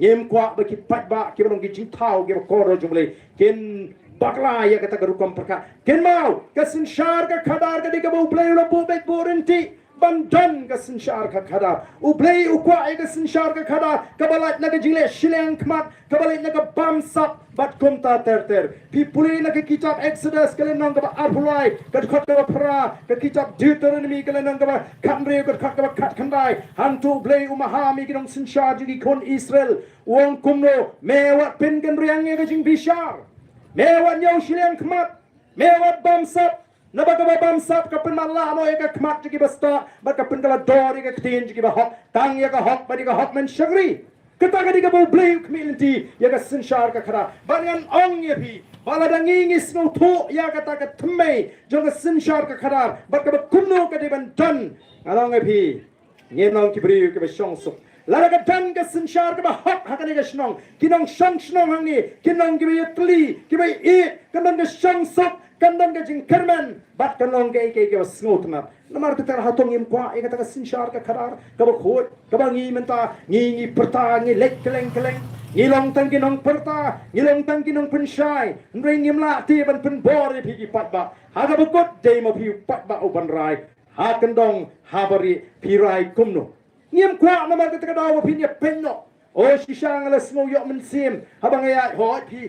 Ngim kwah ba ki paidbah kiba long ki jingthaw, kiba kordor jong U Blei kin bakla ïa kata ka rukom pyrkhat. Kynmaw, ka synshar ka khadar ka dei kaba U Blei u la buh beit buh ryntih ban don ka synshar ka khadar. U Blei u kwah ïa ka synshar ka khadar kaba lait na ka jingleh shiliang khmat, kaba leit na ka bamsap bad kumta ter ter. Phi pule na ka kitab Exodus ka lynnong kaba arphew lai, ka dkhot kaba phra, ka kitab Deuteronomy ka lynnong kaba khathynriew, ka dkhot kaba khatkhyndai. Hangto U Blei u maham ïa ki nongsynshar jong ki khun Israel, u ong kumno: Me wat pynkynriang ïa ka jingbishar, me wat ñiew shiliang khmat, me wat bamsap. Naba kaba bamsap ka pynmatlah noh ïa ka khmat jong kiba stad bad ka pynkylla dor ïa ka ktien jong kiba hok. Tang ïa ka hok bad ïa ka hok men shakri. Kata ka dei kaba U Blei u khmih lynti ïa ka synshar ka khadar. Bad ngan ong ïa phi ba lada ngi ngi sngewthuh ïa kata ka thymmei jong ka synshar ka khadar bad kaba kumno ka dei ban don, ngan ong ïa phi, ngin long ki briew kiba shong suk. Lada ka don ka synshar kaba hok ha kane ka shnong, ki nongshong shnong hangne kin long kiba ïatylli, kiba ïeit, kan don ka shong suk, kan don ka jingkyrmen bad kan long kaei kaei kaba sngewtynnat. Namar kata ka daw ngim kwah ïa kata ka synshar ka khadar kaba khuid, kaba ngi mynta ngi ngi pyrta, ngi leit kylleng kylleng, ngi long tang ki nongpyrta, ngi long tang ki nongpynshai. Hynrei ngim lah te ban pynbor ïa phi ki paidbah. Ha kaba kut dei ma phi u paidbah u ban rai. Ha kyndong ha barieh phi rai kumno? Ngim kwah namar kata ka daw ba phin ïa peit noh. O shisha nga la sngew ïoh mynsiem haba nga ïaid, hooid phi,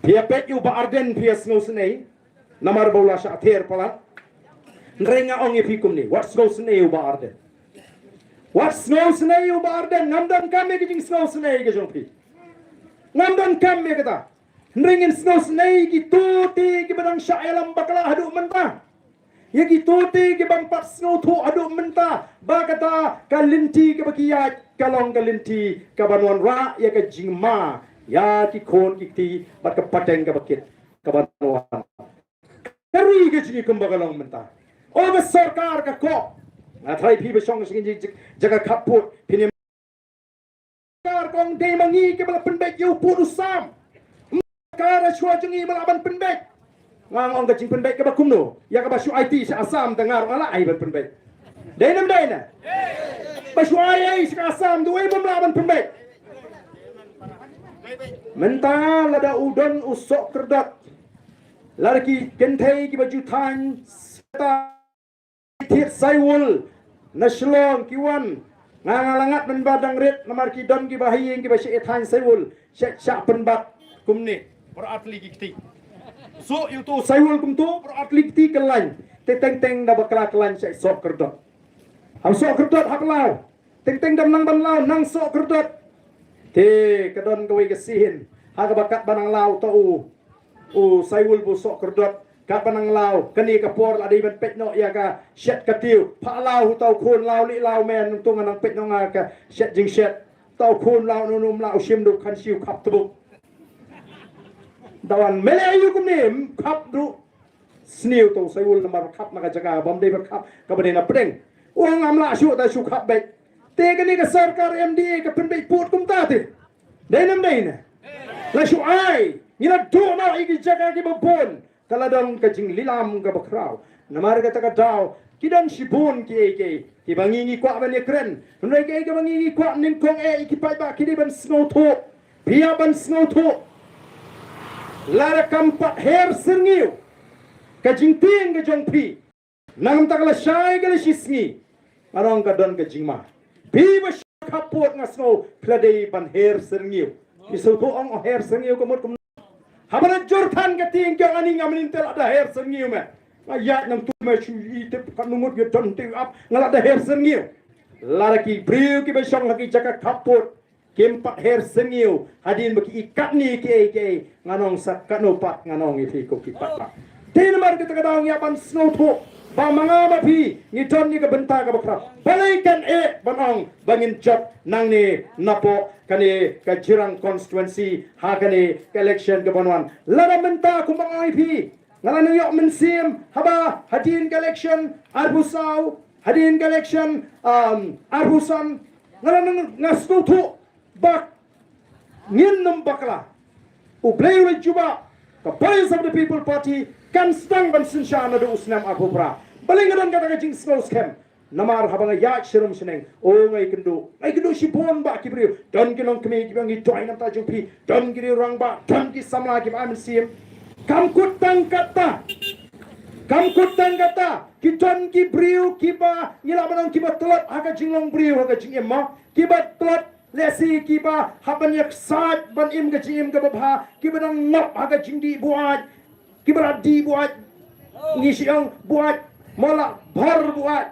phi ïa peit ïa u Bah Ardent phi ïa sngewsynei. Namar ba u la shah ther palat. Hynrei nga ong ïa phi kumne, wat sngewsynei ïa u Bah Ardent. Wat sngewsynei ïa u Bah Ardent, ngam donkam ïa ka jingsngewsynei ka jong phi. Ngam donkam ïa kata. Hynrei ngin sngewsynei ïa kito te kiba dang shah ïalam bakla haduh mynta. Ïa kito te ki bym pat sngewthuh haduh mynta ba kata ka lynti kaba ki ïaid ka long ka lynti kaban wanrah ïa ka jingma ïa ki khun ki kti bad ka pateng kaba kit kaban wan. Ka ri ka jong ngi kumba ka long mynta. O ka sorkar ka kok. Nga tharai phi ba shong sha kine ki jaka khappud phin ïa Sorkar ka ong dei ma ngi kiba la pynbeit ïa u pud u sam. Sorkar ha shuwa jong ngi ba lah ban pynbeit. Nga ong ka jingpynbeit kaba kumno? Ïa kaba shu aiti sha Assam te nga ruh nga lah ai ban pynbeit. Dei ne ym dei ne? Ba shu ai ai sha Assam te uei bym lah ban pynbeit. Mynta lada u don u Sohkyrduh, lada ki kynthei kiba ju thaiñ seta thied saiwul na Shillong ki wan. Nga nga la ngat mynba dang rit namar ki don kiba ha ïing kiba shah ïa thaiñ saiwul, shah shah pynbat kumne. Baroh artylli ki kti. Suh ïa uto u saiwul kumto, baroh artylli ki kti ka lain. Te teng teng da bakla ka lain shah ïa Sohkyrduh. Hap Sohkyrduh hap law. Teng teng da nang ban law nang Sohkyrduh. Te ka don kawei ka sien ha kaba katba nang law uto u u saiwul ba u Sohkyrduh, katba nang law, kane ka por la dei ban peit noh ïa ka shet ka tiew. Phah law uto u khun, law leh law men, nangto nga nang peit noh nga ka shet jingshet. Uto u khun law nunu, ym lah u shim, duh khan shi u khap tbuk. Da wan, me leh aïu kumne, ym khap, duh sniew uto u saiwul namar khap na ka jaka bym dei ban khap, kaba dei na pdeng. U ong ngam lah shuh, da shu khap beit. Te kane ka sorkar M D A ka pynbeit pud kumta te. Dei ne ym dei ne? La shu ai, ngi la duh noh ïa ki jaka kiba bun. Ka la don ka jinglilam kaba khraw. Namar kata ka daw ki don shibun kiei kiei kiba ngi ngi kwah ban ïakren. Hynrei kaei kaba ngi ngi kwah nyngkong eh ïa ki paidbah ki dei ban sngewthuh. Phi ïa ban sngewthuh. Lada kam pat her syrngiew ka jingtieng ka jong phi. Nangta ka la shai ka la shi sngi. Nga ong ka don ka jingma. Phi ba shu khappud nga sngew phi la dei ban her syrngiew. Phi sngewthuh ong her syrngiew ka mut kumno? Haba la jur than ka tieng kieng ani, nga mynnin te la da her syrngiew me. Nga ïaid nangtu me shu i tip katno ngut ïa don te ap nga la da her syrngiew. Lada ki briew kiba shong ha ki jaka khappud kim pat her syrngiew hadien ba ki i katne kiei kiei, ngan ong sa katno pat ngan ong ïa phi ko ki paidbah. Te namar kata ka daw ngi ïa ban sngewthuh. Ba ma nga ma phi ngi don ïa ka bynta kaba khraw. Balei kan eh ban ong ba ngin jop nangne napoh kane ka Jirang constituency ha kane ka election kaban wan. Lada mynta kumba nga ong ïa phi, nga la nang ïoh mynsiem haba hadien ka election arphew saw, hadien ka election, um, arphew san, nga la nang, nga sngewthuh ba ngin nym bakla. U Blei u la jubab, ka Voice of the People Party kan sdang ban synshar naduh u snem arphew phra. Balei nga don kata ka jingsngew skhem? Namar haba nga ïaid sharum shaneng, o, nga ïakynduh, nga ïakynduh shibun bha ki briew. Don ki longkmie kiba ong, ngi duwai na ka bynta jong phi. Don ki rangbah, don ki samla kiba ai mynsiem. Kam kut tang kata. Kam kut tang kata. Ki don ki briew kiba ngi lah ban ong kiba tlot ha ka jinglong briew, ha ka jingim, mo. Kiba tlot, lehse kiba hap ban ïaksaid ban im ka jingim kaba bha, kiba dang ngop ha ka jingdih buaid, kiba la dih buaid, ngi shu ong buaid, mo, la bhor buaid.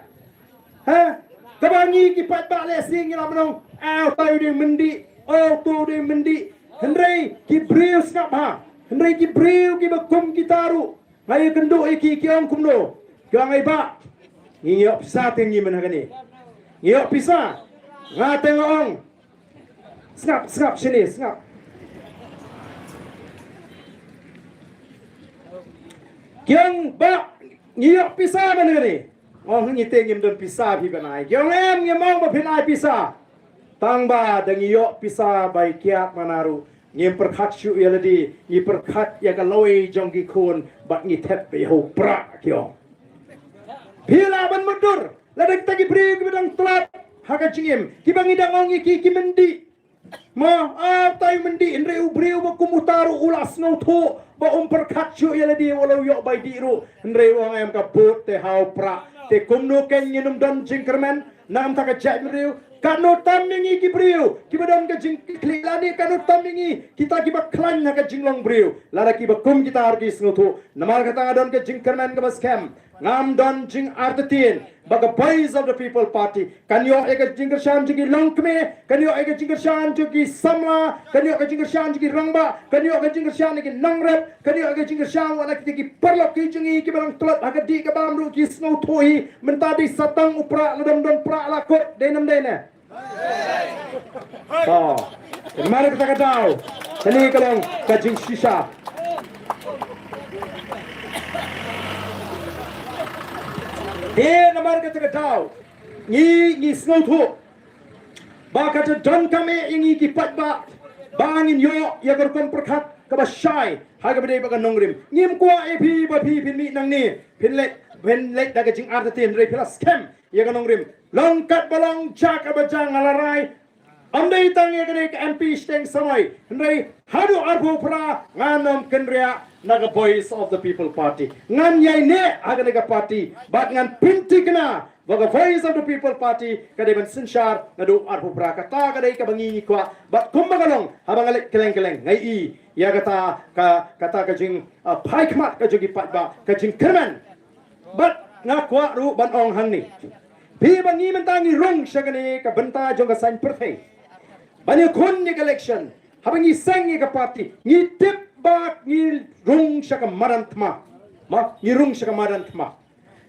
Ha? Kaba ngi ki paidbah lehse ngi lah ban ong, aw, utai u dei myndih, aw, utu u dei myndih. Hynrei ki briew sngap bha. Hynrei ki briew kiba kum kita ruh, nga ïakynduh ïa ki, ki ong kumno? Ki ong, ai bah, ngi ïoh pisa te ngi mynta kane. Ngi ïoh pisa. Nga te nga ong, sngap, sngap shane, sngap. Ki ong, bah, ngi ïoh pisa mynta kane. Ong, ngi te ngim don pisa phi ban ai. Ki ong, em, ngim ong ba phin ai pisa. Tang ba da ngi ïoh pisa bai kiad mana ruh, ngim pyrkhat shuh ïa lade, ngi pyrkhat ïa ka lawei jong ki khun, bad ngi thep ïa u prah, ki ong. Phi lah ban mutdur, lada kita ki briew kiba dang tlot ha ka jingim, kiba ngi dang ong ïa ki, ki myndih. Mo, ah, utai u myndih, hynrei u briew ba kum uta ruh u la sngewthuh ba um pyrkhat shuh ïa lade, wat la u ïoh bai dih ruh. Hynrei u ong, em, ka vote te ha u prah. Te kumno kein ngin ym don jingkyrmen na ka bynta ka jaitbynriew? Katno tam ïa ngi ki briew kiba don ka jingkitkhlieh lane katno tam ïa ngi kita kiba khlaiñ ha ka jinglong briew? Lada kiba kum kita ruh ki sngewthuh. Namar kata nga don ka jingkyrmen kaba skhem. Ngam don jingartatien ba ka Voice of the People Party kan ïoh ïa ka jingkyrshan jong ki longkmie, kan ïoh ïa ka jingkyrshan jong ki samla, kan ïoh ïa ka jingkyrshan jong ki rangbah, kan ïoh ïa ka jingkyrshan jong ki nongrep, kan ïoh ïa ka jingkyrshan wat la kita ki paralok ki jong ngi kiba dang tlot ha ka dih ka bam ruh ki sngewthuh hi. Mynta dei sa tang u prah, lada ym don prah la kut, dei ne ym dei ne? To, namar kata ka daw, kane ka long ka jingshisha. Te namar kata ka daw, ngi, ngi sngewthuh ba ka te donkam eh ïa ngi ki paidbah ba ngin ïoh ïa ka rukom pyrkhat kaba shai ha kaba dei bad ka nongrim. Ngim kwah ïa phi ba phi phin mih nangne phin leit, phin leit da ka jingartatien, hynrei phi la skhem ïa ka nongrim. Long katba long, jia kaba jia, nga la rai, ym dei tang ïa kane ka M P shiteng samoi, hynrei haduh arphew phra ngan ym kynriah na ka Voice of the People Party. Ngan ïaineh ha kane ka party bad ngan pynthikna ba ka Voice of the People Party ka dei ban synshar naduh arphew phra. Kata ka dei kaba ngi ngi kwah. Bad kumba ka long, haba nga leit kylleng kylleng, nga ïohi ïa kata ka, kata ka jing, ah, phai khmat ka jong ki paidbah, ka jingkyrmen. Bad nga kwah ruh ban ong hangne, phi ba ngi mynta ngi rung sha kane ka bynta jong ka saiñ pyrthei ban ïakhun ïa ka election, haba ngi seng ïa ka party, ngi tip ba ngi rung sha ka madan thma. Ma, ngi rung sha ka madan thma.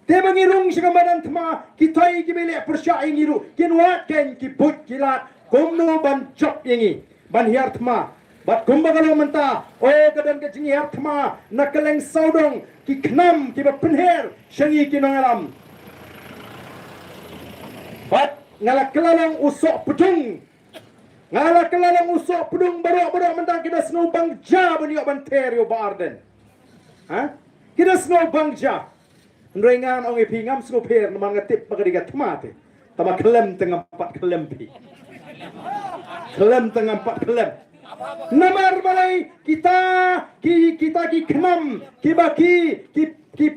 Te ba ngi rung sha ka madan thma, ki thei kiba leh pyrshah ïa ngi ruh kin wad kein, ki buit ki lad kumno ban jop ïa ngi, ban hiar thma. Bad kumba ka long mynta, o, ka don ka jinghiar thma na kylleng sawdong, ki khnam kiba pynher sha ngi ki nongïalam. Bad nga la kylla long u soh pdung, nga la kylla long u soh pdung, baroh baroh mynta ki da sngew bang ja ban ïoh ban ther ïa u Bah Ardent. Ha? Ki da sngew bang ja. Hynrei ngan ong ïa phi, ngam sngewpher namar nga tip ba ka dei ka thma te. Tangba khlem te ngam pat khlem phi. Khlem te ngam pat khlem. Namar balei? Kita ki, kita ki khnam kiba ki, ki, ki,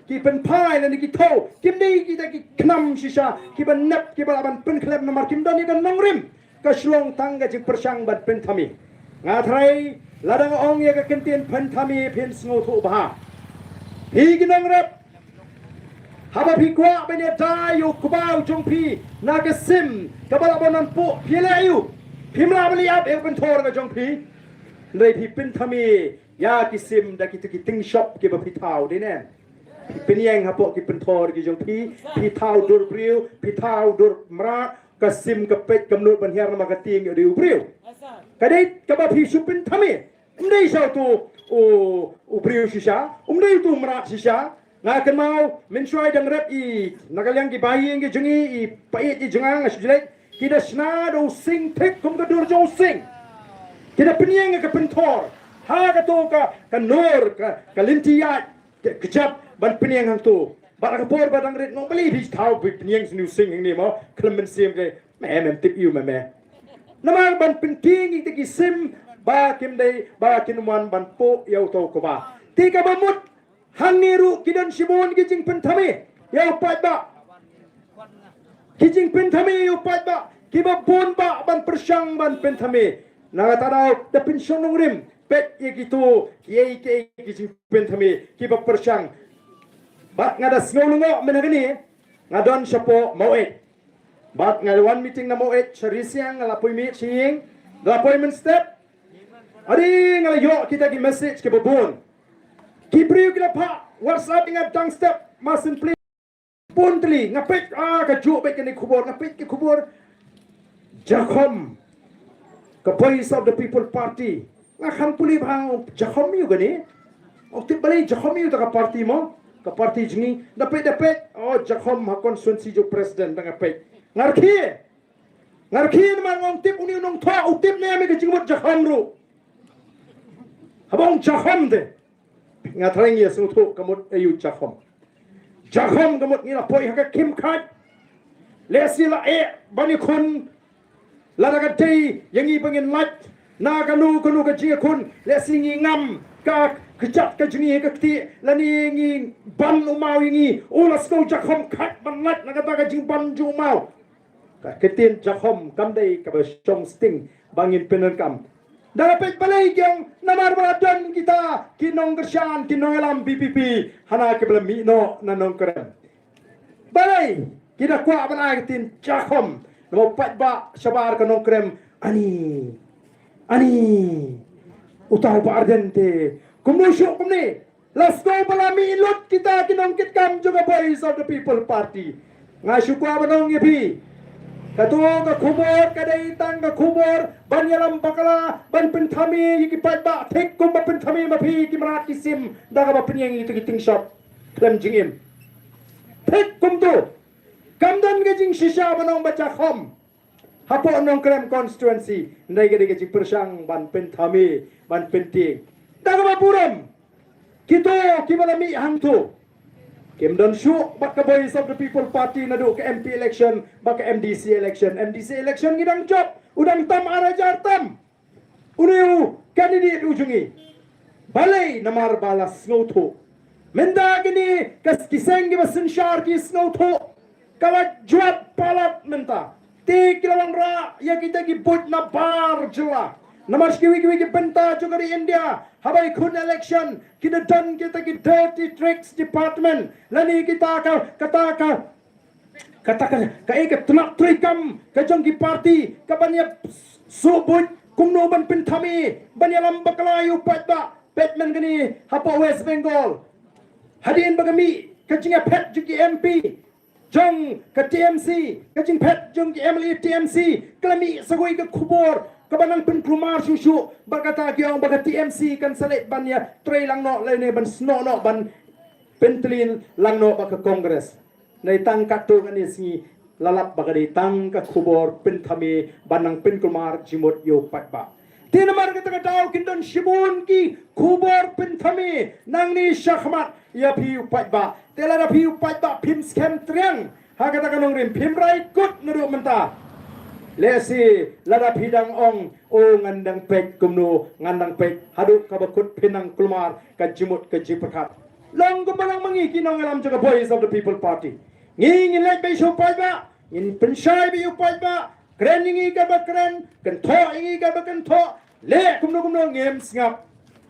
ki pynphai lane ki thaw, kim dei kita ki khnam shisha kiba nep, kiba lah ban pynkhlem namar kim don ïa ka nongrim. Ka shu long tang ka jingpyrshang ban pynthame. Nga tharai lada nga ong ïa ka kyntien pynthame phin sngewthuh bha. Phi ki nongrep, haba phi kwah ban ïada ïa u kbaw jong phi na ka sim kaba lah ban nangpuh, phi leh aïu? Phim lah ban leh ap ïa ka pynthor ka jong phi. Hynrei phi pynthame ïa ki sim da kita ki tyngshop kiba phi thaw, dei ne? pynïeng hapoh ki pynthor ki jong phi, phi thaw dur briew, phi thaw dur mrad, ka sim ka peit kam nud ban hiar namar ka tieng ïoh dei u briew. Ka dei kaba phi shu pynthame. Um dei sha utu u, u briew shisha, um dei utu u mrad shisha. Nga kynmaw mynshwa dang rep i na ka liang ki bahaïing ki jong ngi, i paieit i jong nga, nga shu jleh, ki da shna da u sing thik kum ka dur jong u sing. Ki da pynïeng ka pynthor ha kato ka, ka nur, ka, ka lynti ïaid, ka, ka jap ban pynïeng hangto. Bad ha ka por ba dang rit, ngong, balei phi thaw phi pynïeng sha une u sing hangne mo, khlem mynsiem, ke me, mem tip ïa u me, me. Namar ban pyntieng ïa kita ki sim ba kim dei, ba kin wan ban pok ïa uto u kba. Te kaba mut, hangne ruh ki don shibun ki jingpynthame ïa u paidbah. Ki jingpynthame ïa u paidbah kiba bun bah ban pyrshang ban pynthame. Na kata ka daw, da pynshong nongrim, peit ïa kito kiei kiei ki jingpynthame kiba pyrshang. Bad nga da sngew lyngngoh mynta kane, nga don shapoh Maweit. Bad nga wan meeting na Maweit, sha Risiang nga la poi miet sha ïing, nga la poi mynstep. Ade nga la ïoh kita ki message kiba bun. Ki briew ki la phah WhatsApp ïa nga dang step, ma syn plie. Bun tylli, nga peit, ah, ka juh beit kane khubor, nga peit ki khubor. Jakhom, ka Voice of the People Party. Nga kham pule ba hang jakhom ïa u kane. Ong tip balei jakhom ïa uta ka party mo. Ka party jong ngi. Da peit, da peit. Oh, jakhom ha constituency jong president, da nga peit. Nga rkhie. Nga rkhie namar ngong tip une u nongthoh, u tip ne em ïa ka jingmut jakhom ruh. Haba ong jakhom te, nga thrang ïa sngewthuh ka mut aïu jakhom. Jakhom ka mut ngi la poi ha ka khim khat. Lehse la eh ban ïakhun, lada ka dei ïa ngi ba ngin lait na kano kano ka jingïakhun, lehse ngi ngam ka kjat ka jong ngi ha ka ktieh, lane ngi ban u maw ïa ngi. U la sngew jakhom khat ban lait na kata ka jingban jong u maw. Ka ktien jakhom kam dei kaba shong sting ba ngin pyndonkam. Da la peit balei ki ong, namar ba la don kita ki nongkyrshan, ki nongïalam VPP hana kiba la mih noh na Nongkrem. Balei ki da kwah ban ai ka ktien jakhom? Namar u paidbah shabar ka Nongkrem, ani, ani, uta u Bah Ardent te kumno shuh kumne. La sngew ba la mih lut kita ki nongkitkam jong ka Voice of the People Party. Nga shu kwah ban ong ïa phi, kato ka khubor ka dei tang ka khubor ban ïalam bakla, ban pynthame ïa ki paidbah, thik kumba pynthame ma phi ki mrad ki sim da kaba pynïeng ïa kito ki tieng shop khlem jingim. Thik kumto. Kam don ka jingshisha ban ong ba jakhom hapoh Nongkrem constituency, hynrei ka dei ka jingpyrshang ban pynthame, ban pyntieng. Da kaba burom, kito kiba la mih hangto kim don shuh bad ka Voice of the People Party naduh ka MP election bad ka MDC election. MDC election ngi dang jop, u dang tam ar hajar tam une u candidate u jong ngi. Balei? Namar ba la sngewthuh. Mynta kine ka, ki seng kiba synshar ki sngewthuh. Ka la jwat palat mynta. Te ki la wanrah ïa kita ki buit nabar jylla. Namar sha kiwei kiwei ki bynta jong ka ri India, haba ïakhun election, ki da don kita ki dirty tricks department, lane kita ka, kata ka, kata ka, kaei, ka tnat treikam ka jong ki party, ka ban ïa suh buit kumno ban pynthame, ban ïalam bakla ïa u paidbah. Peit mynta kane hapoh West Bengal, hadien ba ka mih ka jingïaphet jong ki MP jong ka TMC, ka jingphet jong ki MLA TMC, ka la mih sa kawei ka khubor kaba nang pynkulmar shuh shuh. Bad kata ki ong ba ka TMC kan sa leit ban ïatrei lang noh lane ban snoh noh, ban pyntylli lang noh bad ka Congress. Hynrei tang katto katne sngi la lap ba ka dei tang ka khubor pynthame ban nang pynkulmar jingmut ïa u paidbah. Te namar kata ka daw kin don shibun ki khubor pynthame nangne shakhmat ïa phi u paidbah. Te lada phi u paidbah phim skhem triang ha kata ka nongrim, phim rai kut naduh mynta, lehse lada phi dang ong, o, ngan dang peit kumno, ngan dang peit, haduh kaba kut phin nang kulmar ka jingmut ka jingpyrkhat. Long kumba long ma ngi ki nongïalam jong ka Voice of the People Party. Ngi ngin leit beit sha u paidbah, ngin pynshai beit ïa u paidbah, kren ïa ngi kaba kren, kynthoh ïa ngi kaba kynthoh, leh kumno kumno ngim sngap.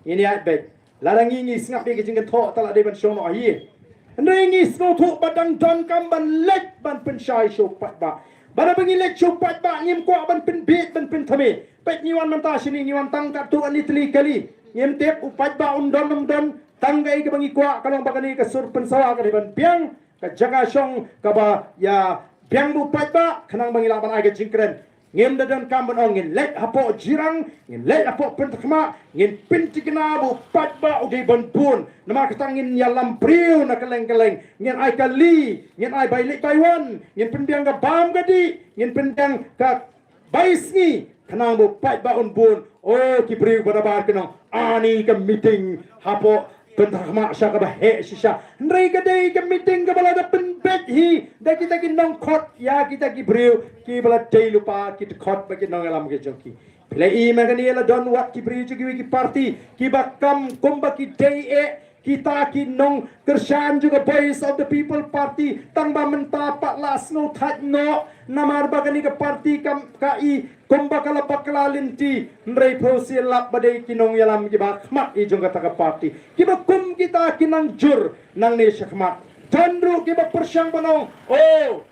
Ngin ïaid beit. Lada ngi ngi sngap ïa ka jingkynthoh, te la dei ban shong noh ha ïing. Hynrei ngi sngewthuh ba dang donkam ban leit ban pynshai sha u paidbah. Ba haba ngi leit sha u paidbah ngim kwah ban pynbieit ban pynthame. Peit, ngi wan mynta shane, ngi wan tang katto katne tylli kali. Ngim tip u paidbah un don ym don, tang kaei kaba ngi kwah ka long ba kane ka sur pynsawa ka dei ban biang, ka jaka shong kaba ïa biang u paidbah, khnang ba ngi lah ban ai ka jingkren. Ngim da donkam ban ong ngin leit hapoh Jirang, ngin leit hapoh Pynthakmah, ngin pynthikna ba u paidbah u dei ban bun. Namar kata ngin ïalam briew na kylleng kylleng, ngin ai kali, ngin ai bai leit bai wan, ngin pynbiang ka bam ka dih, ngin pynbiang ka bai sngi, khnang ba u paidbah un bun. O ki briew ba da bar ki nong, ani ka meeting hapoh Pynthakmah sha kaba heh shisha. Hynrei ka dei ka meeting kaba la da pynbeit hi da kita ki nongkhot ïa kita ki briew kiba la dei lypa ki dkhot bad ki nongïalam ki jong ki. Phi la i ma kane la don wat ki briew jong kiwei ki party kiba kam kumba ki dei eh, kita ki nongkyrshan jong ka Voice of the People Party, tang ba mynta pat la sngewthait noh namar ba kane ka party kam ka i kumba ka la bakla lynti, hynrei phi sngewlap ba dei ki nongïalam kiba khmat i jong kata ka party, kiba kum kita ki nang jur nangne shakhmat. Don ruh kiba pyrshang ban ong, o,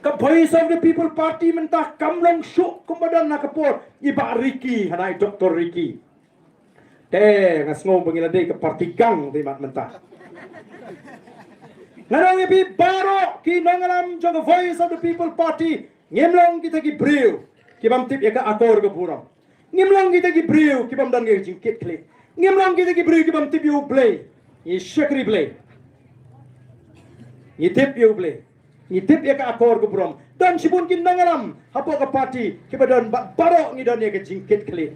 ka Voice of the People Party mynta kam long shuh kumba don ha ka por i Bah Ricky, hana i Doktor Ricky. Te nga sngew ba ngi la dei ka party gang te mat mynta. Nga ong ïa phi baroh ki nongïalam jong ka Voice of the People Party, ngim long kita ki briew ki bym tip ïa ka akor ka burom. Ngim long kita ki briew ki bym don ka jingkit khlieh. Ngim long kita ki briew ki bym tip ïa u Blei. Ngi shakri Blei. Ngi tip ïa u Blei. Ngi tip ïa ka akor ka burom. Don shibun ki nongïalam hapoh ka party kiba don bad baroh ngi don ïa ka jingkit khlieh.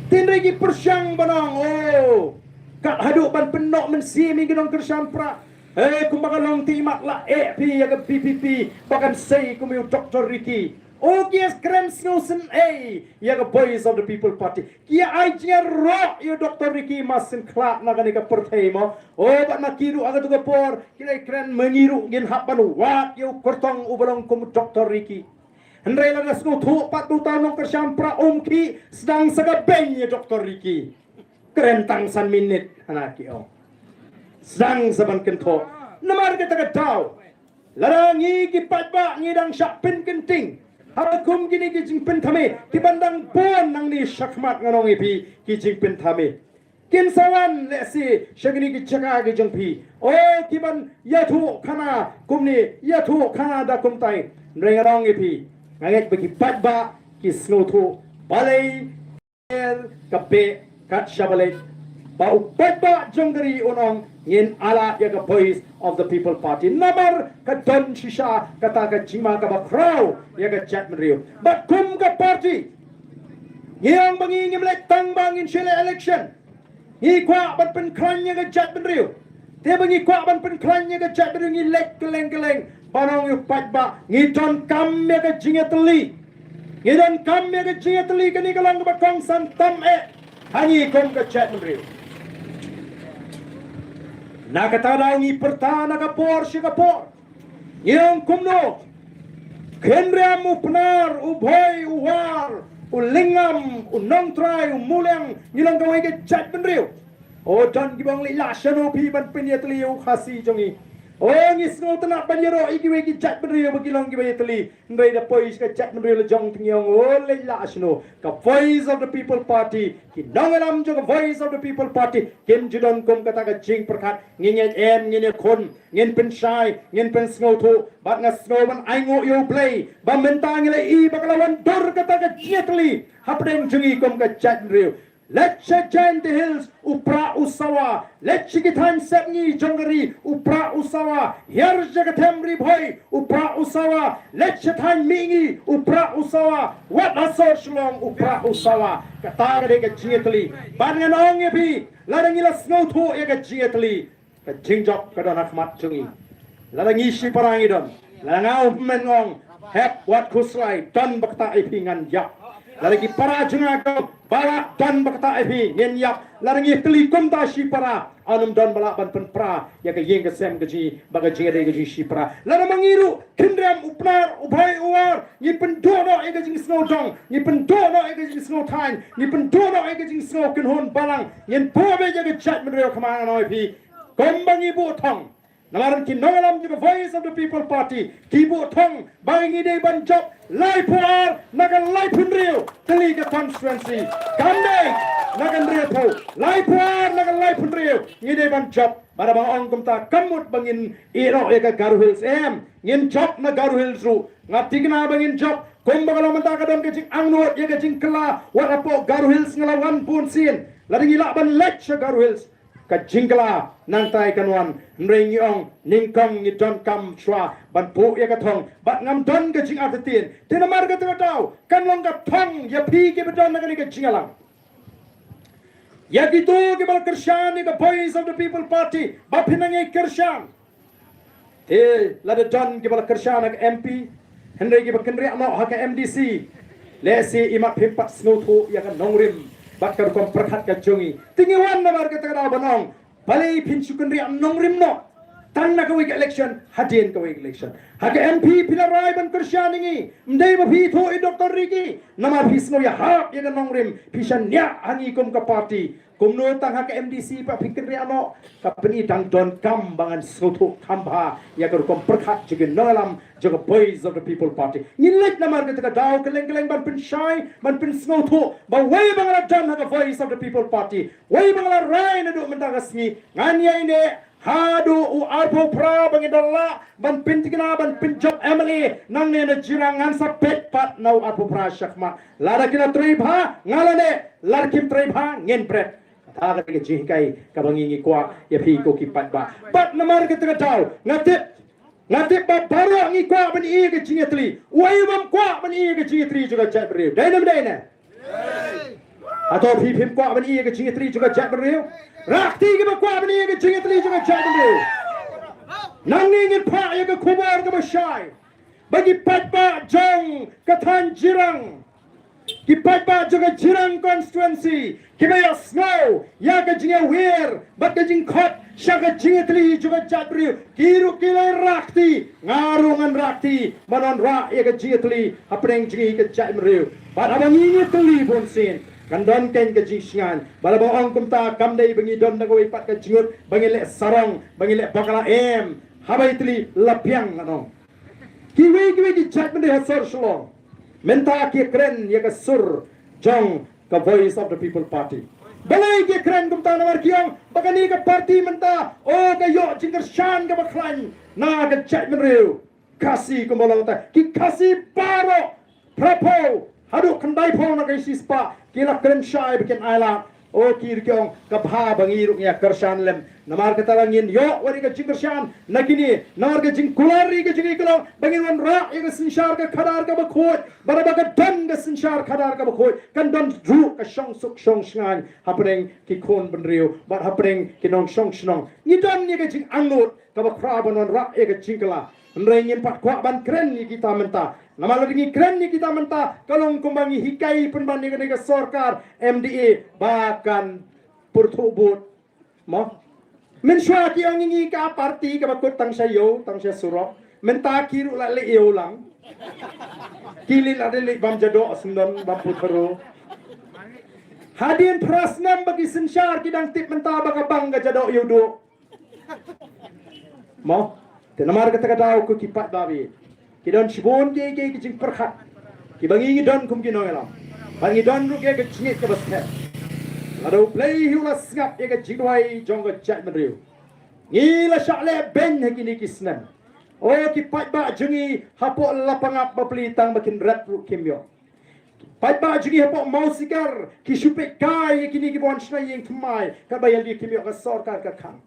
Hynrei ki pyrshang ban ong, o, kat haduh ban pynnoh mynsiem ïa ki nongkyrshan pra. Eh, kumba ka long te i mat la eh phi ïa ka VPP ba kan sei kum ïa u Doktor Ricky. O ki ïa kren sngewsynei ïa ka Voice of the People Party. Ki ïa ai jingïaroh ïa u Doktor Ricky Masin Khlad na kane ka pyrthei mo. O bad ma ki ruh ha katu ka por ki la kren ma ngi ruh ngin hap ban wad ïa u kyrtong uba long kum u Doktor Ricky. Hynrei lada sngewthuh pat ba uta u nongkyrshan pra um khih, sdang sa ka beiñ ïa u Doktor Ricky. Kren tang san minit hana ki ong. Sdang sa ban kynthoh. Namar kata ka daw lada ngi ki paidbah ngi dang shah pynkynting ha kum kine ki jingpynthame kiban dang bun nangne shakhmat, nga ong ïa phi ki jingpynthame kin sa wan lehse sha kine ki jaka ki jong phi. O, kiban ïathuh khana kumne, ïathuh khana da kumtai. Hynrei nga ong ïa phi, nga ngeit ba ki paidbah ki sngewthuh balei ka beh kat sha balei ba u paidbah jong ka ri un ong ngin ailad ïa ka Voice of the People Party. Namar ka don shisha kata ka jingma kaba khraw ïa ka jaitbynriew. Bad kum ka party ngi ong ba ngi ngim leit tang ba ngin shu leh election. Ngi kwah ban pynkhlaiñ ïa ka jaitbynriew. Te ba ngi kwah ban pynkhlaiñ ïa ka jaitbynriew ngi leit kylleng kylleng ban ong ïa u paidbah ngi donkam ïa ka jingïatylli. Ngi donkam ïa ka jingïatylli, kane ka long kaba kongsan tam eh ha ngi kum ka jaitbynriew. Na kata daw ngi pyrta na ka por sha ka por. Ngi ong kumno? Khynriam, u Pnar, u Bhoi, u War, u Lyngngam, u Nongtrai, u Muliang, ngi long kawei ka jaitbynriew. O, don kiba ong leit lah shano phi ban pynïatylli ïa u Khasi jong ngi. O, ngi sngewtynnat ban ïaroh ïa kiwei ki jaitbynriew ba ki long kiba ïatylli. Hynrei da poi sha ka jaitbynriew la jong te ngi ong, o, leit lah shano. Ka Voice of the People Party, ki nongïalam jong ka Voice of the People Party kim ju don kum kata ka jingpyrkhat. Ngi ngeit em, ngin ïakhun, ngin pynshai, ngin pynsngewthuh. Bad nga sngew ban ainguh ïa U Blei ba mynta ngi la i ba ka la wan dur kata ka jingïatylli hapdeng jong ngi kum ka jaitbynriew. Leit sha Jaintia Hills, u prah u sawa. Leit sha ki thaiñ sepngi jong ka ri, u prah u sawa. Hiar sha ka them Ri Bhoi, u prah u sawa. Leit sha thaiñ mihngi, u prah u sawa. Wat ha sor Shillong, u prah u sawa. Kata ka dei ka jingïatylli. Bad ngan ong ïa phi, lada ngi la sngewthuh ïa ka jingïatylli, ka jingjop ka don ha khmat jong ngi. Lada ngi shipara ngi don, lada nga u hynmen nga ong, hep wat khuslai, don ba ktah ïa phi ngan ïap. Lada ki para jong nga ki ong, ba lah, don ba ktah ïa phi ngin ïap. Lada ngi tylli kumta shipara, ym don ba lah ban pynpra ïa ka ïing ka sem ka jong ngi bad ka jingïadei ka jong ngi shipara. Lada ma ngi ruh Khynriam, u Pnar, u Bhoi, u War, ngi pynduh noh ïa ka jingsngew dong, ngi pynduh noh ïa ka jingsngew thaiñ, ngi pynduh noh ïa ka jingsngew kynhun balang, ngin buh beit ïa ka jaitbynriew. Kynmaw ngan ong ïa phi, kumba ngi buh thong, Namar ki nongïalam jong ka Voice of the People Party ki buh thong ba ngi dei ban jop laiphew ar na ka laiphew hynriew tylli ka constituency. Kam dei na ka hynriewphew, laiphew ar na ka laiphew hynriew ngi dei ban jop. Bad haba nga ong kumta kam mut ba ngin ïehnoh ïa ka Garo Hills, em, ngin jop na Garo Hills ruh. Nga thikna ba ngin jop, kumba ka long mynta ka don ka jingangnud ïa ka jingkylla, wat hapoh Garo Hills nga la wan bun sien. Lada ngi lah ban leit sha Garo Hills, ka jingkylla nangtai kan wan. Hynrei ngi ong nyngkong ngi donkam shuwa ban buh ïa ka thong, bad ngam don ka jingartatien. Te namar kata ka daw kan long ka thong ïa phi kiba don na kane ka jingïalang, ïa kito kiba la kyrshan ïa ka Voice of the People Party ba phin nang ïai kyrshan. Te lada don kiba la kyrshan ha ka M P, hynrei kiba kynriah noh ha ka M D C, lehse imat phim pat sngewthuh ïa ka nongrim bad ka rukom pyrkhat ka jong ngi. Te ngi wan namar kata ka daw ban ong, balei phin shu kynriah nongrim noh tang na kawei ka election hadien kawei ka election? Ha ka M P phi la rai ban kyrshan ïa ngi, ym dei ba phi ithuh ïa Doctor Ricky, namar phi sngew ïahap ïa ka nongrim, phi shaniah ha ngi kum ka party. Kumno tang ha ka M D C pat phi kynriah noh? Ka pyni tang donkam ba ngan sngewthuh kham bha ïa ka rukom pyrkhat jong ki nongïalam jong ka Voice of the People Party. Ngi leit namar kata ka daw kylleng kylleng ban pynshai, ban pynsngewthuh ba wei ba nga la don ha ka Voice of the People Party, wei ba nga la rai naduh mynta ka sngi, ngan ïaineh haduh u arphew phra ba ngin da lah ban pynthikna ban pynjop M L A nangne na Jirang, ngan sa peit pat na u arphew phra shakhmat. Lada ki la trei bha nga la neh, lada kim trei bha ngin bret. Kata ka dei ka jinghikai kaba ngi ngi kwah ïa phi ko ki paidbah. Bad namar kata ka daw nga tip, nga tip ba baroh ngi kwah ban ïoh ïa ka jingïatylli. Uei bym kwah ban ïoh ïa ka jingïatylli jong ka jaitbynriew? Dei ne ym dei ne? Hato phi phim kwah ban ïoh ïa ka jingïatylli jong ka jaitbynriew? Rah kti kiba kwah ban ïoh ïa ka jingïatylli jong ka jaitbynriew. Nangne ngin phah ïa ka khubor kaba shai ba ki paidbah jong ka thaiñ Jirang, ki paidbah jong ka Jirang constituency kiba ïohsngew ïa ka jingïawer bad ka jingkhot sha ka jingïatylli jong ka jaitbynriew, ki ruh ki la rah kti, nga ruh ngan rah kti ban wanrah ïa ka jingïatylli hapdeng jong ngi ka jaitbynriew. Bad haba ngi ïatylli bunsien kan don keiñ ka jingshngaiñ. Bad haba ong kumta kam dei ba ngi don da kawei pat ka jingmut ba ngi leh sarong, ba ngi leh bakla, em. Haba ïatylli la biang, ngan ong. Kiwei kiwei ki jaitbynriew ha sor Shillong mynta ki kren ïa ka sur jong ka Voice of the People Party. Balei ki kren kumta? Namar ki ong ba kane ka party mynta, oh, ka ïoh jingkyrshan kaba khlaiñ na ka jaitbynriew Khasi kumba long ta. Ki Khasi baroh, phraphew haduh khyndaiphew na ka shispah, ki la kren shai ba kin ailad. O ki ruh ki ong ka bha ba ngi ruh ngi ïa kyrshan lem. Namar kata la ngin ïoh wat ïa ka jingkyrshan na kine, namar ka jingkular ïa ka jong ngi ka long ba ngin wanrah ïa ka synshar ka khadar kaba khuid. Bad haba ka don ka synshar khadar kaba khuid kan don ruh ka shongsuk shongshngaiñ hapdeng ki khun bynriew bad hapdeng ki nongshong shnong. Ngi don ïa ka jingangnud kaba khraw ban wanrah ïa ka jingkylla. Hynrei ngim pat kwah ban kren ïa kita mynta. Namar lada ngi kren ïa kita mynta ka long kumba ngi hikai pynban ïa kane ka sorkar M D A ba kan pyrthuh vote. Mo? Mynshuwa ki ong ïa ngi ka party kaba kut tang sha ïew tang sha surok. Mynta ki ruh la leh ïew lang. Ki leh la leh bam jadoh syndon bam putharo. Hadien phra snem ba ki synshar ki dang tip mynta ba ka bang ka jadoh ïew duh. Mo, te namar kata ka daw ko ki paidbah, ki don shibun ki, ki, ki jingpyrkhat kiba ngi ngi don kum ki nongïalam. Ba ngi don ruh ki ka jingngeit kaba step. Lada U Blei hi u la sngap ïa ka jingduwai jong ka jaitbynriew, ngi la shah leh beiñ ha kine ki snem. O ki paidbah jong ngi hapoh Lapangap Bapli tang ba kin rep ruh kim ïoh. Paidbah jong ngi hapoh Mawsikar ki shu peit kai ïa kine kiba wan shna ïing thymmai katba ïa lade kim ïoh ka sorkar ka khang.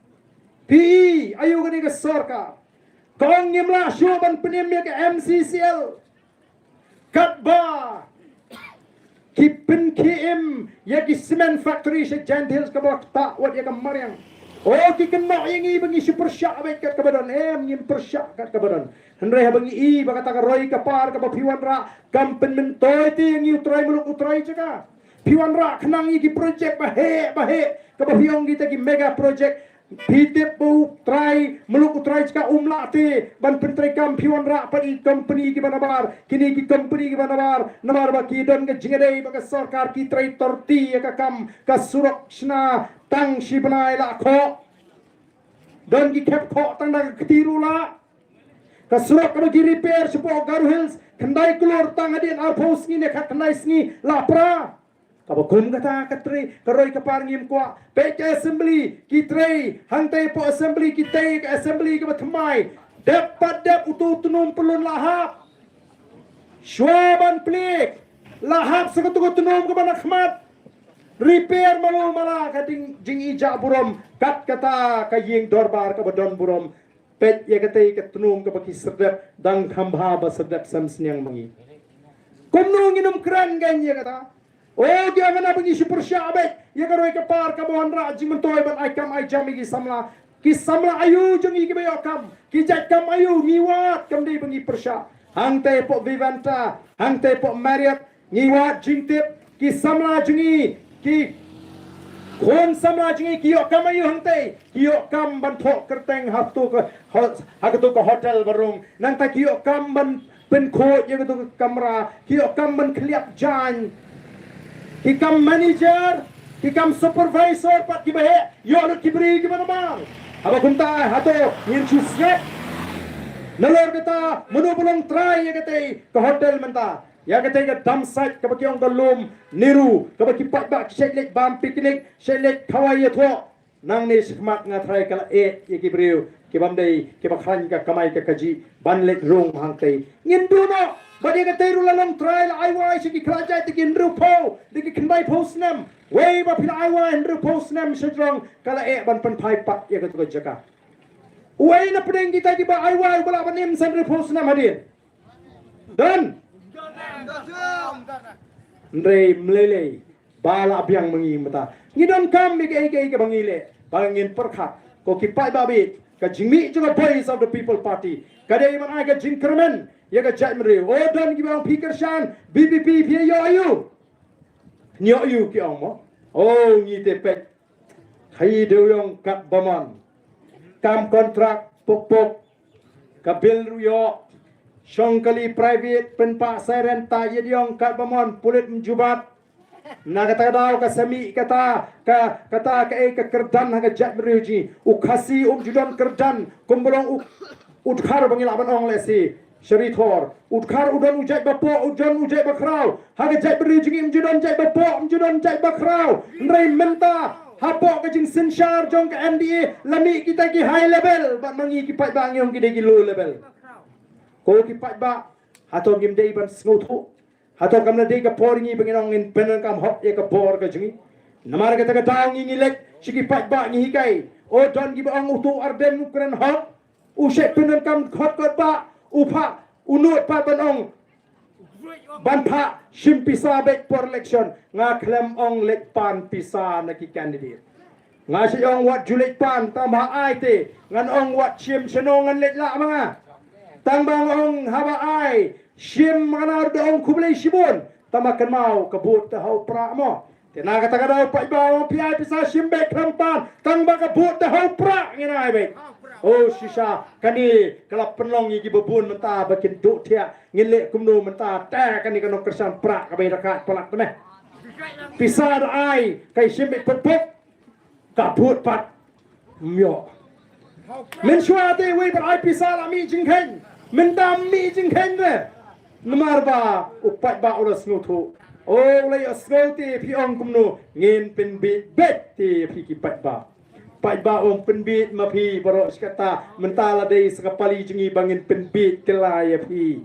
Phi, aïu kane ka sorkar? Ka ong ngim lah shuh ban pynim ïa ka M C C L katba ki pynkhie im ïa ki cement factory sha Jaintia Hills kaba ktah wat ïa ka mariang. O ki kynnoh ïa ngi ba ngi shu pyrshah beit kat kaba don, em, ngim pyrshah kat kaba don. Hynrei haba ngi i ba kata ka roi ka par kaba phi wanrah kam pynmyntoi te ïa ngi U Trai muluk U Trai jaka. Phi wanrah khnang ïa ki project ba heh ba heh kaba phi ong kita ki mega project. Phi tip ba U Trai muluk U Trai jaka um lah te ban pyntreikam, phi wanrah pat ïa ki company kiba nabar. Kine ki company kiba nabar, namar ba ki don ka jingïadei bad ka sorkar, ki trei torti ïa ka kam ka surok shna tang shi bnai la khoh. Don ki khep khoh tang da ka kti ruh lah. Ka surok kaba ki repair shapoh Garo Hills, khyndai klur tang hadien arphew sngi ne khatkhyndai sngi la pra. Kaba kum kata ka trei, ka roi ka par ngim kwah. Peit ka assembly, ki trei, hangtei hapoh assembly, ki tei ka assembly kaba thymmai. Dep pat dep uto u tnum pyllun la hap. Shuwa ban plie, la hap sa katu ka tnum kaba na khmat. Repair malu mala ka ding jingijah burom, kat kata ka ïing dorbar kaba don burom. Peit ïa katei ka tnum kaba ki serdep, dang kham bha ba serdep sem sniang ma ngi. Kumno ngin ym kren kein ïa kata? O, ki ong hana ba ngi shu pyrshah beit ïa ka roi ka par kaba wanrah jingmyntoi ban ai kam ai jam ïa ki samla. Ki samla aïu jong ngi kiba ïoh kam? Ki jait kam aïu? Ngi wad kam dei ba ngi pyrshah. Hangtei hapoh Vivanta, hangtei hapoh Marriott, ngi wad jingtip, ki samla jong ngi, ki khun samla jong ngi ki ïoh kam aïu hangtei? Ki ïoh kam ban thoh kyrteng ha katu ka ho-, ha katu ka hotel ba rung. Nangta ki ïoh kam ban pynkhuid ïa katu ka kamra, ki ïoh kam ban khliap jaiñ. Ki kam manager, ki kam supervisor pat kiba heh, ïoh lut ki briew kiba namar. Haba kumta hato ngin shu sngap? Nalor kata mano ba long trai ïa katei ka hotel mynta? Ïa katei ka dump site kaba ki ong ka lum Nehru, kaba ki paidbah ki shait leit bam picnic, shait leit khawai ïathoh. Nangne shakhmat nga tharai ka la eh ïa ki briew kibym dei, kiba khlaiñ ka kamai ka kajih ban leit rung hangtei. Ngin duh noh. Bad ïa katei ruh la long trai, la ai wai sha ki khlajait da ki hynriewphew, da ki khyndaiphew snem. Wei ba phi la ai wai hynriewphew snem sha jrong, ka la eh ban pynphai pat ïa katu ka jaka. Uei na pdeng kita kiba ai wai uba lah ban im san hynriewphew snem hadien? Don. Hynrei ym lei lei ba la biang ma ngi mynta. Ngi donkam ïa kaei kaei kaba ngi leh ba ngin pyrkhat. Ko ki paidbah bit, ka jingmih jong ka Voice of the People Party ka dei ban ai ka jingkyrmen ïa ka jaitbynriew. O, don kiba ong phi kyrshan VPP, phi ïoh aïu? Phi ïoh aïu ki ong mo? O, ngi te peit. Khaïi dewïong katba mon. Kam kontrak puk puk. Ka bil ruh ïoh. Shong kali private, pynpah siren, ta ïa dewïong katba mon, pulit ym ju bat. Na kata ka daw ka sa mih kata, ka, kata kaei, ka kyrdan ha ka jaitbynriew jong ngi. U Khasi um ju don kyrdan kumba long u, u Dkhar ba ngi lah ban ong lehse. Shari thor. U Dkhar u don u jait ba poh, u don u jait ba khraw. Ha ka jaitbynriew jong ngi ym ju don jait ba poh, ym ju don jait ba khraw. Hynrei mynta hapoh ka jingsynshar jong ka MDA la mih kita ki high level, bad ma ngi ki paidbah ngi ong ki dei ki low level. Ko ki paidbah, hato ngim dei ban sngewthuh? Hato kam la dei ka por ngi ba ngin ong ngin pyndonkam hok ïa ka bor ka jong ngi? Namar kata ka daw ngi ngi leit sha ki paidbah ngi hikai. O, don kiba ong uto u Ardent u kren hok. U shait pyndonkam khot kot ba u phah, u nud pat ban ong ban phah shim pisa beit por election. Nga khlem ong leit pan pisa na ki candidate. Nga shait ong wat ju leit pan, tang ba ai te ngan ong wat shim shano ngan leit lah ma nga. Tang ba nga ong haba ai shim ma nga, nga da ong khublei shibun, tang ba kynmaw ka vote te ha u prah mo. Te na kata ka daw paidbah, ong phi ai pisa shim beit khlem pan, tang ba ka vote te ha u prah ngin ai beit. O shisha, kane ka la pynlong ïa kiba bun mynta ba kin duh thiah, ngin leh kumno mynta, te kane ka nongkyrshan prah kaba ïa da ka palat te meh. Pisa da ai, ka shim beit puk puk, ka vote pat ym ïoh. Mynshuwa te wei pat ai pisa la mih jingkheiñ, mynta ym mih jingkheiñ re. Namar ba u paidbah u la sngewthuh. O, u la ïohsngew te phi ong kumno, ngin pynbiej beit te phi ki paidbah. Paidbah ym pynbiej ma phi baroh shi katta, mynta la dei sa ka pali jong ngi ba ngin pynbiej kylla ïa phi.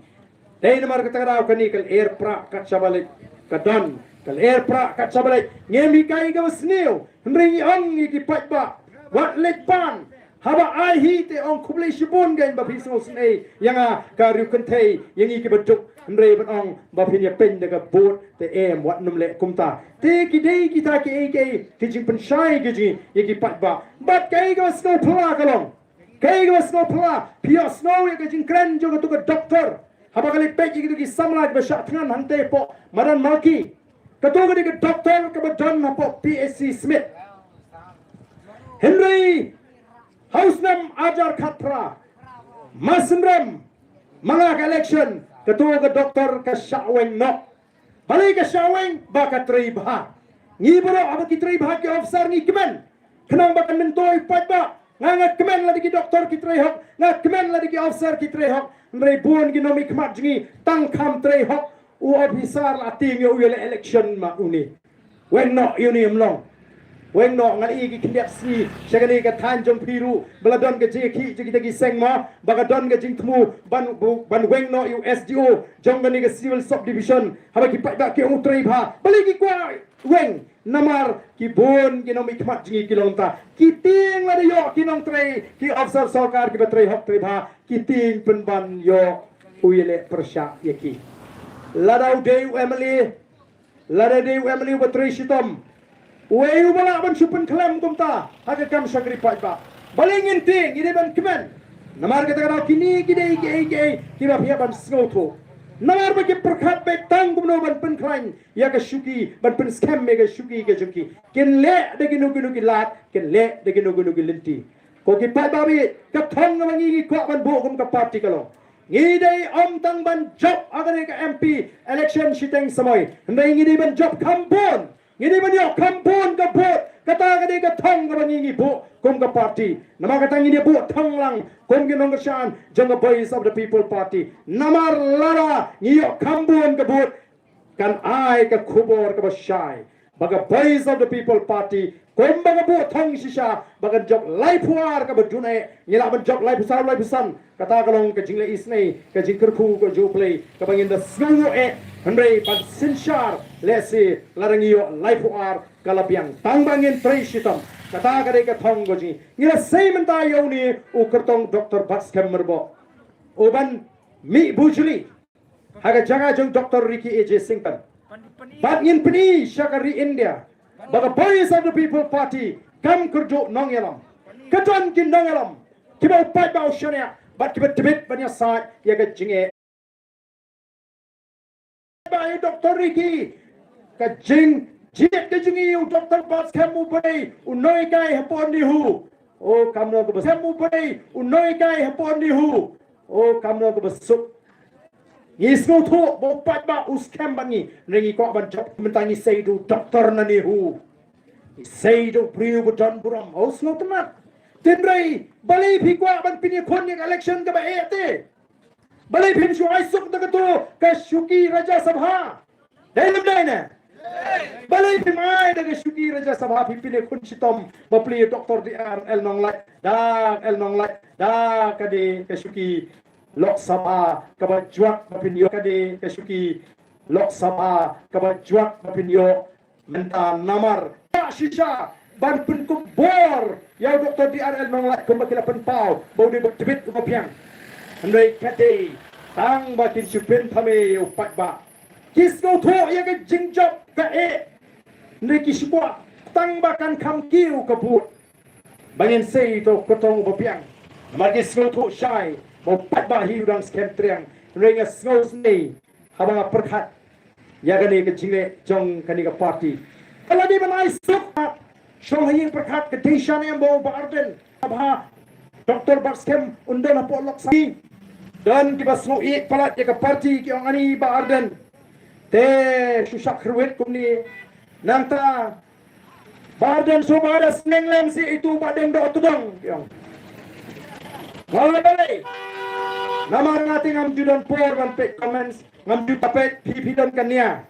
Dei namar kata ka daw kane ka lyer prah kat shaba leit, ka don ka lyer prah kat shaba leit. Ngim hikai kaba sniew, hynrei ngi ong ïa ki paidbah, wat leit pan. Haba ai hi te ong khublei shibun kein ba phi sngewsynei ïa nga ka riew kynthei, ïa ngi kiba duk, hynrei ban ong ba phin ïa pyn da ka vote te em, wat nym leh kumta. Te ki dei kita kiei kiei ki jingpynshai ki jong ngi ïa ki paidbah. Bad kaei kaba sngewphylla ka long, kaei kaba sngewphylla, phi ïohsngew ïa ka jingkren jong katu ka doktor haba ka leit peit ïa kitu ki samla kiba shah thngan hangtei hapoh madan Malki. Katu ka dei ka doktor kaba don hapoh PHC Smit. Hynrei ha u snem arhajar khatphra, ma synrem ma nga ka election, katu ka doktor ka shah weng noh. Balei ka shah weng? Ba ka trei bha. Ngi baroh haba ki trei bha ki officer ngi kmen, khnang ba kan myntoi paidbah. Nga nga kmen lada ki doktor ki trei hok, nga kmen lada ki officer ki trei hok. Hynrei bun ki nongmihkhmat jong ngi tang kham trei hok. U officer la tieng ïa u ïaleh election ma une. Weng noh ïa une ym long. Weng noh, nga la ïohi ki khyndiat sngi sha kane ka thaiñ jong phi ruh ba la don ka jingïakhih jong kita ki seng mo, ba ka don ka jingthmu ban, ban weng noh ïa u S D O jong kane ka civil subdivision. Haba ki paidbah ki ong u trei bha, balei ki kwah weng? Namar ki bun ki nongmihkhmat jong ngi ki long ta, ki tieng lada ïoh ki nongtrei, ki officer sorkar kiba trei hok trei bha, ki tieng pynban ïoh u ïaleh pyrshah ïa ki. Lada u dei u M L A, lada dei u M L A uba trei shitom, uei uba lah ban shu pynkhlem kumta ha ka kam shakri paidbah? Balei ngin tieng? Ngi dei ban kmen. Namar kata ka daw kine ki dei kiei kiei kiba phi hap ban sngewthuh. Namar ba ki pyrkhat beit tang kumno ban pynkhlaiñ ïa ka shuki, ban pynskhem ïa ka shuki ka jong ki. Kin leh da kino kino ki lad, kin leh da kino kino ki lynti. Ko ki paidbah, ka thong kaba ngi ngi kwah ban buh kum ka party ka long, ngi dei ym tang ban jop ha kane ka M P election shiteng samoi, hynrei ngi dei ban jop kham bun. Ngi dei ban ïoh kham bun ka vote. Kata ka dei ka thong kaba ngi ngi buh kum ka party. Namar kata ngin ïa buh thong lang kum ki nongkyrshan jong ka Voice of the People Party. Namar lada ngi ïoh kham bun ka vote, kan ai ka khubor kaba shai ba ka Voice of the People Party, kumba ka buh thong shisha, ba kan jop laiphew ar kaba duna eh, ngi lah ban jop laiphew saw, laiphew san. Kata ka long ka jingleh isynei, ka jingkyrkhu ka jong U Blei kaba ngin da sngew eh. Hynrei ban synshar lehse lada ngi ïoh laiphew ar ka la biang, tang ba ngin trei shitom. Kata ka dei ka thong ka jong ngi. Ngi la sei mynta ïa une u kyrtong Doctor Batskhem Myrboh, u ban mih bujli ha ka jaka jong Doctor Ricky A J Syngkon. Bad ngin pyni sha ka ri India ba ka Voice of the People Party kam kyrduh nongïalam. Ka don ki nongïalam kiba u paidbah u shaniah bad kiba tbit ban ïasaid ïa ka jingeh. Ba ïa Doctor Ricky, ka jingjied ka jong ngi, u Doctor Batskhem u ba dei u nonghikai hapoh NEHU. O kamno kaba skhem u ba dei u nonghikai hapoh NEHU. O kamno kaba suk. Ngi sngewthuh ba u paidbah u skhem bad ngi, hynrei ngi kwah ban jop. Mynta ngi sei da u doktor na NEHU, ngi sei da u briew ba don burom. O sngewtynnat. Hynrei balei phi kwah ban pynïakhun ïa ka election kaba eh te? Balei phim shu ai suk da kato ka shuki Rajya Sabha? Dei ne ym dei ne? Balei phim ai da ka shuki Rajya Sabha, phi pynïakhun shitom bapli ïa Doctor D R L Nonglait, da L Nonglait, da ka dei ka shuki Lok Sabha kaba jwat ba phin ïoh, ka dei ka shuki Lok Sabha kaba jwat ba phin ïoh. Mynta namar ka shisha ban pynkup bor ïa u Doctor D R L Nonglait kumba ki la pynpaw ba u dei ba tbit uba biang. Hynrei ka dei tang ba kin shu pynthame ïa u paidbah. Ki sngewthuh ïa ka jingjop ka eh. Hynrei ki shu kwah tang ba kan kham kiew ka vote. Ba ngin sei to kyrtong uba biang. Namar ki sngewthuh shai ba u paidbah hi u dang skhem triang. Hynrei nga sngewsynei haba nga pyrkhat ïa kane ka jingleh jong kane ka party. Ka la dei ban ai suk, shong ha ïing pyrkhat, ka dei sha ne em ba u Bah Ardent, Bah Doctor Batskhem un don hapoh Lok Sabha. Don kiba sngew ïeit palat ïa ka party, ki ong ani Bah Ardent te shu shah kyrwit kumne. Nangta Bah Ardent shu ba da sneng lem shi itu Bah Deng Dohtdong, ki ong. Nga ong balei? Namar nga te ngam ju don por ban peit comments, ngam ju peit, phi phi don ka nia.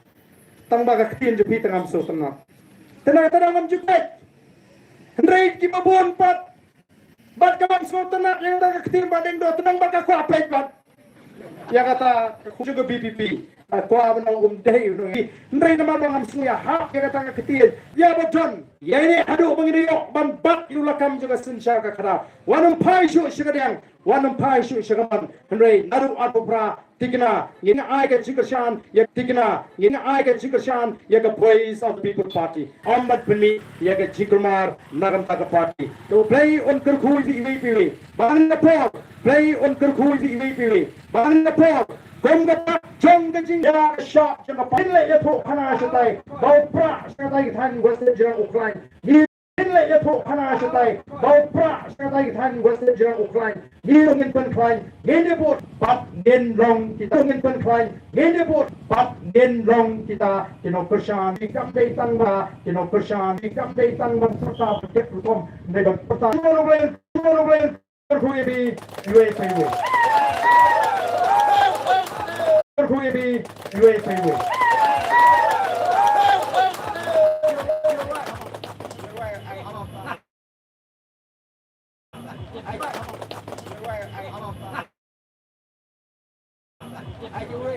Tang ba ka ktien jong phi te ngam sngewtynnat. Te na kata ngam ju peit. Hynrei kiba bun pat bad ka bym sngewtynnat ïa kata ka ktien Bah Deng Dohtdong bad ka kwah peit bad ïa kata ka khun jong ka V P P. Ka kwah ban ong um dei u nonghikai. Hynrei namar ba ngam sngew ïa hap ïa kata ka ktien, ïa ba don ïa ine haduh ba ngin ïoh ban bat ïa u lakam jong ka synshar ka khadar. Wat nym phai shuh sha ka diang, wat nym phai shuh sha ka mon. Hynrei naduh arphew phra tikna ngin ai ka jingkyrshan ïa, tikna ngin ai ka jingkyrshan ïa ka Voice of the People Party. Ym ban pynmih ïa ka jingkulmar na ka bynta ka party. To U Blei un kyrkhu ïa phi iwei pa iwei. Ba na por Blei un kyrkhu ïa phi iwei pa iwei. Ba na por kum ka pat jong ka jingïa ka shah jong ka party. Ngin leh ïathuh khana shatai ba u prah shatai ka thaiñ Western Jylland u khlaiñ. Ngin leh ïathuh khana shatai ba u prah shatai ka thaiñ Western Jylland u khlaiñ. Ngi ruh ngin pynkhlaiñ, ngin ïa vote bad ngin long kita, ngin pynkhlaiñ, ngin ïa vote bad ngin long kita ki nongkyrshan. Ki kam dei tang ba ki nongkyrshan, ki kam dei tang ban pyrta ba tip rukom, dei ban pyrta. Shuwa ruh ba Kyrkhu A B, iwei pa iwei. Kyrkhu A B, iwei pa iwei.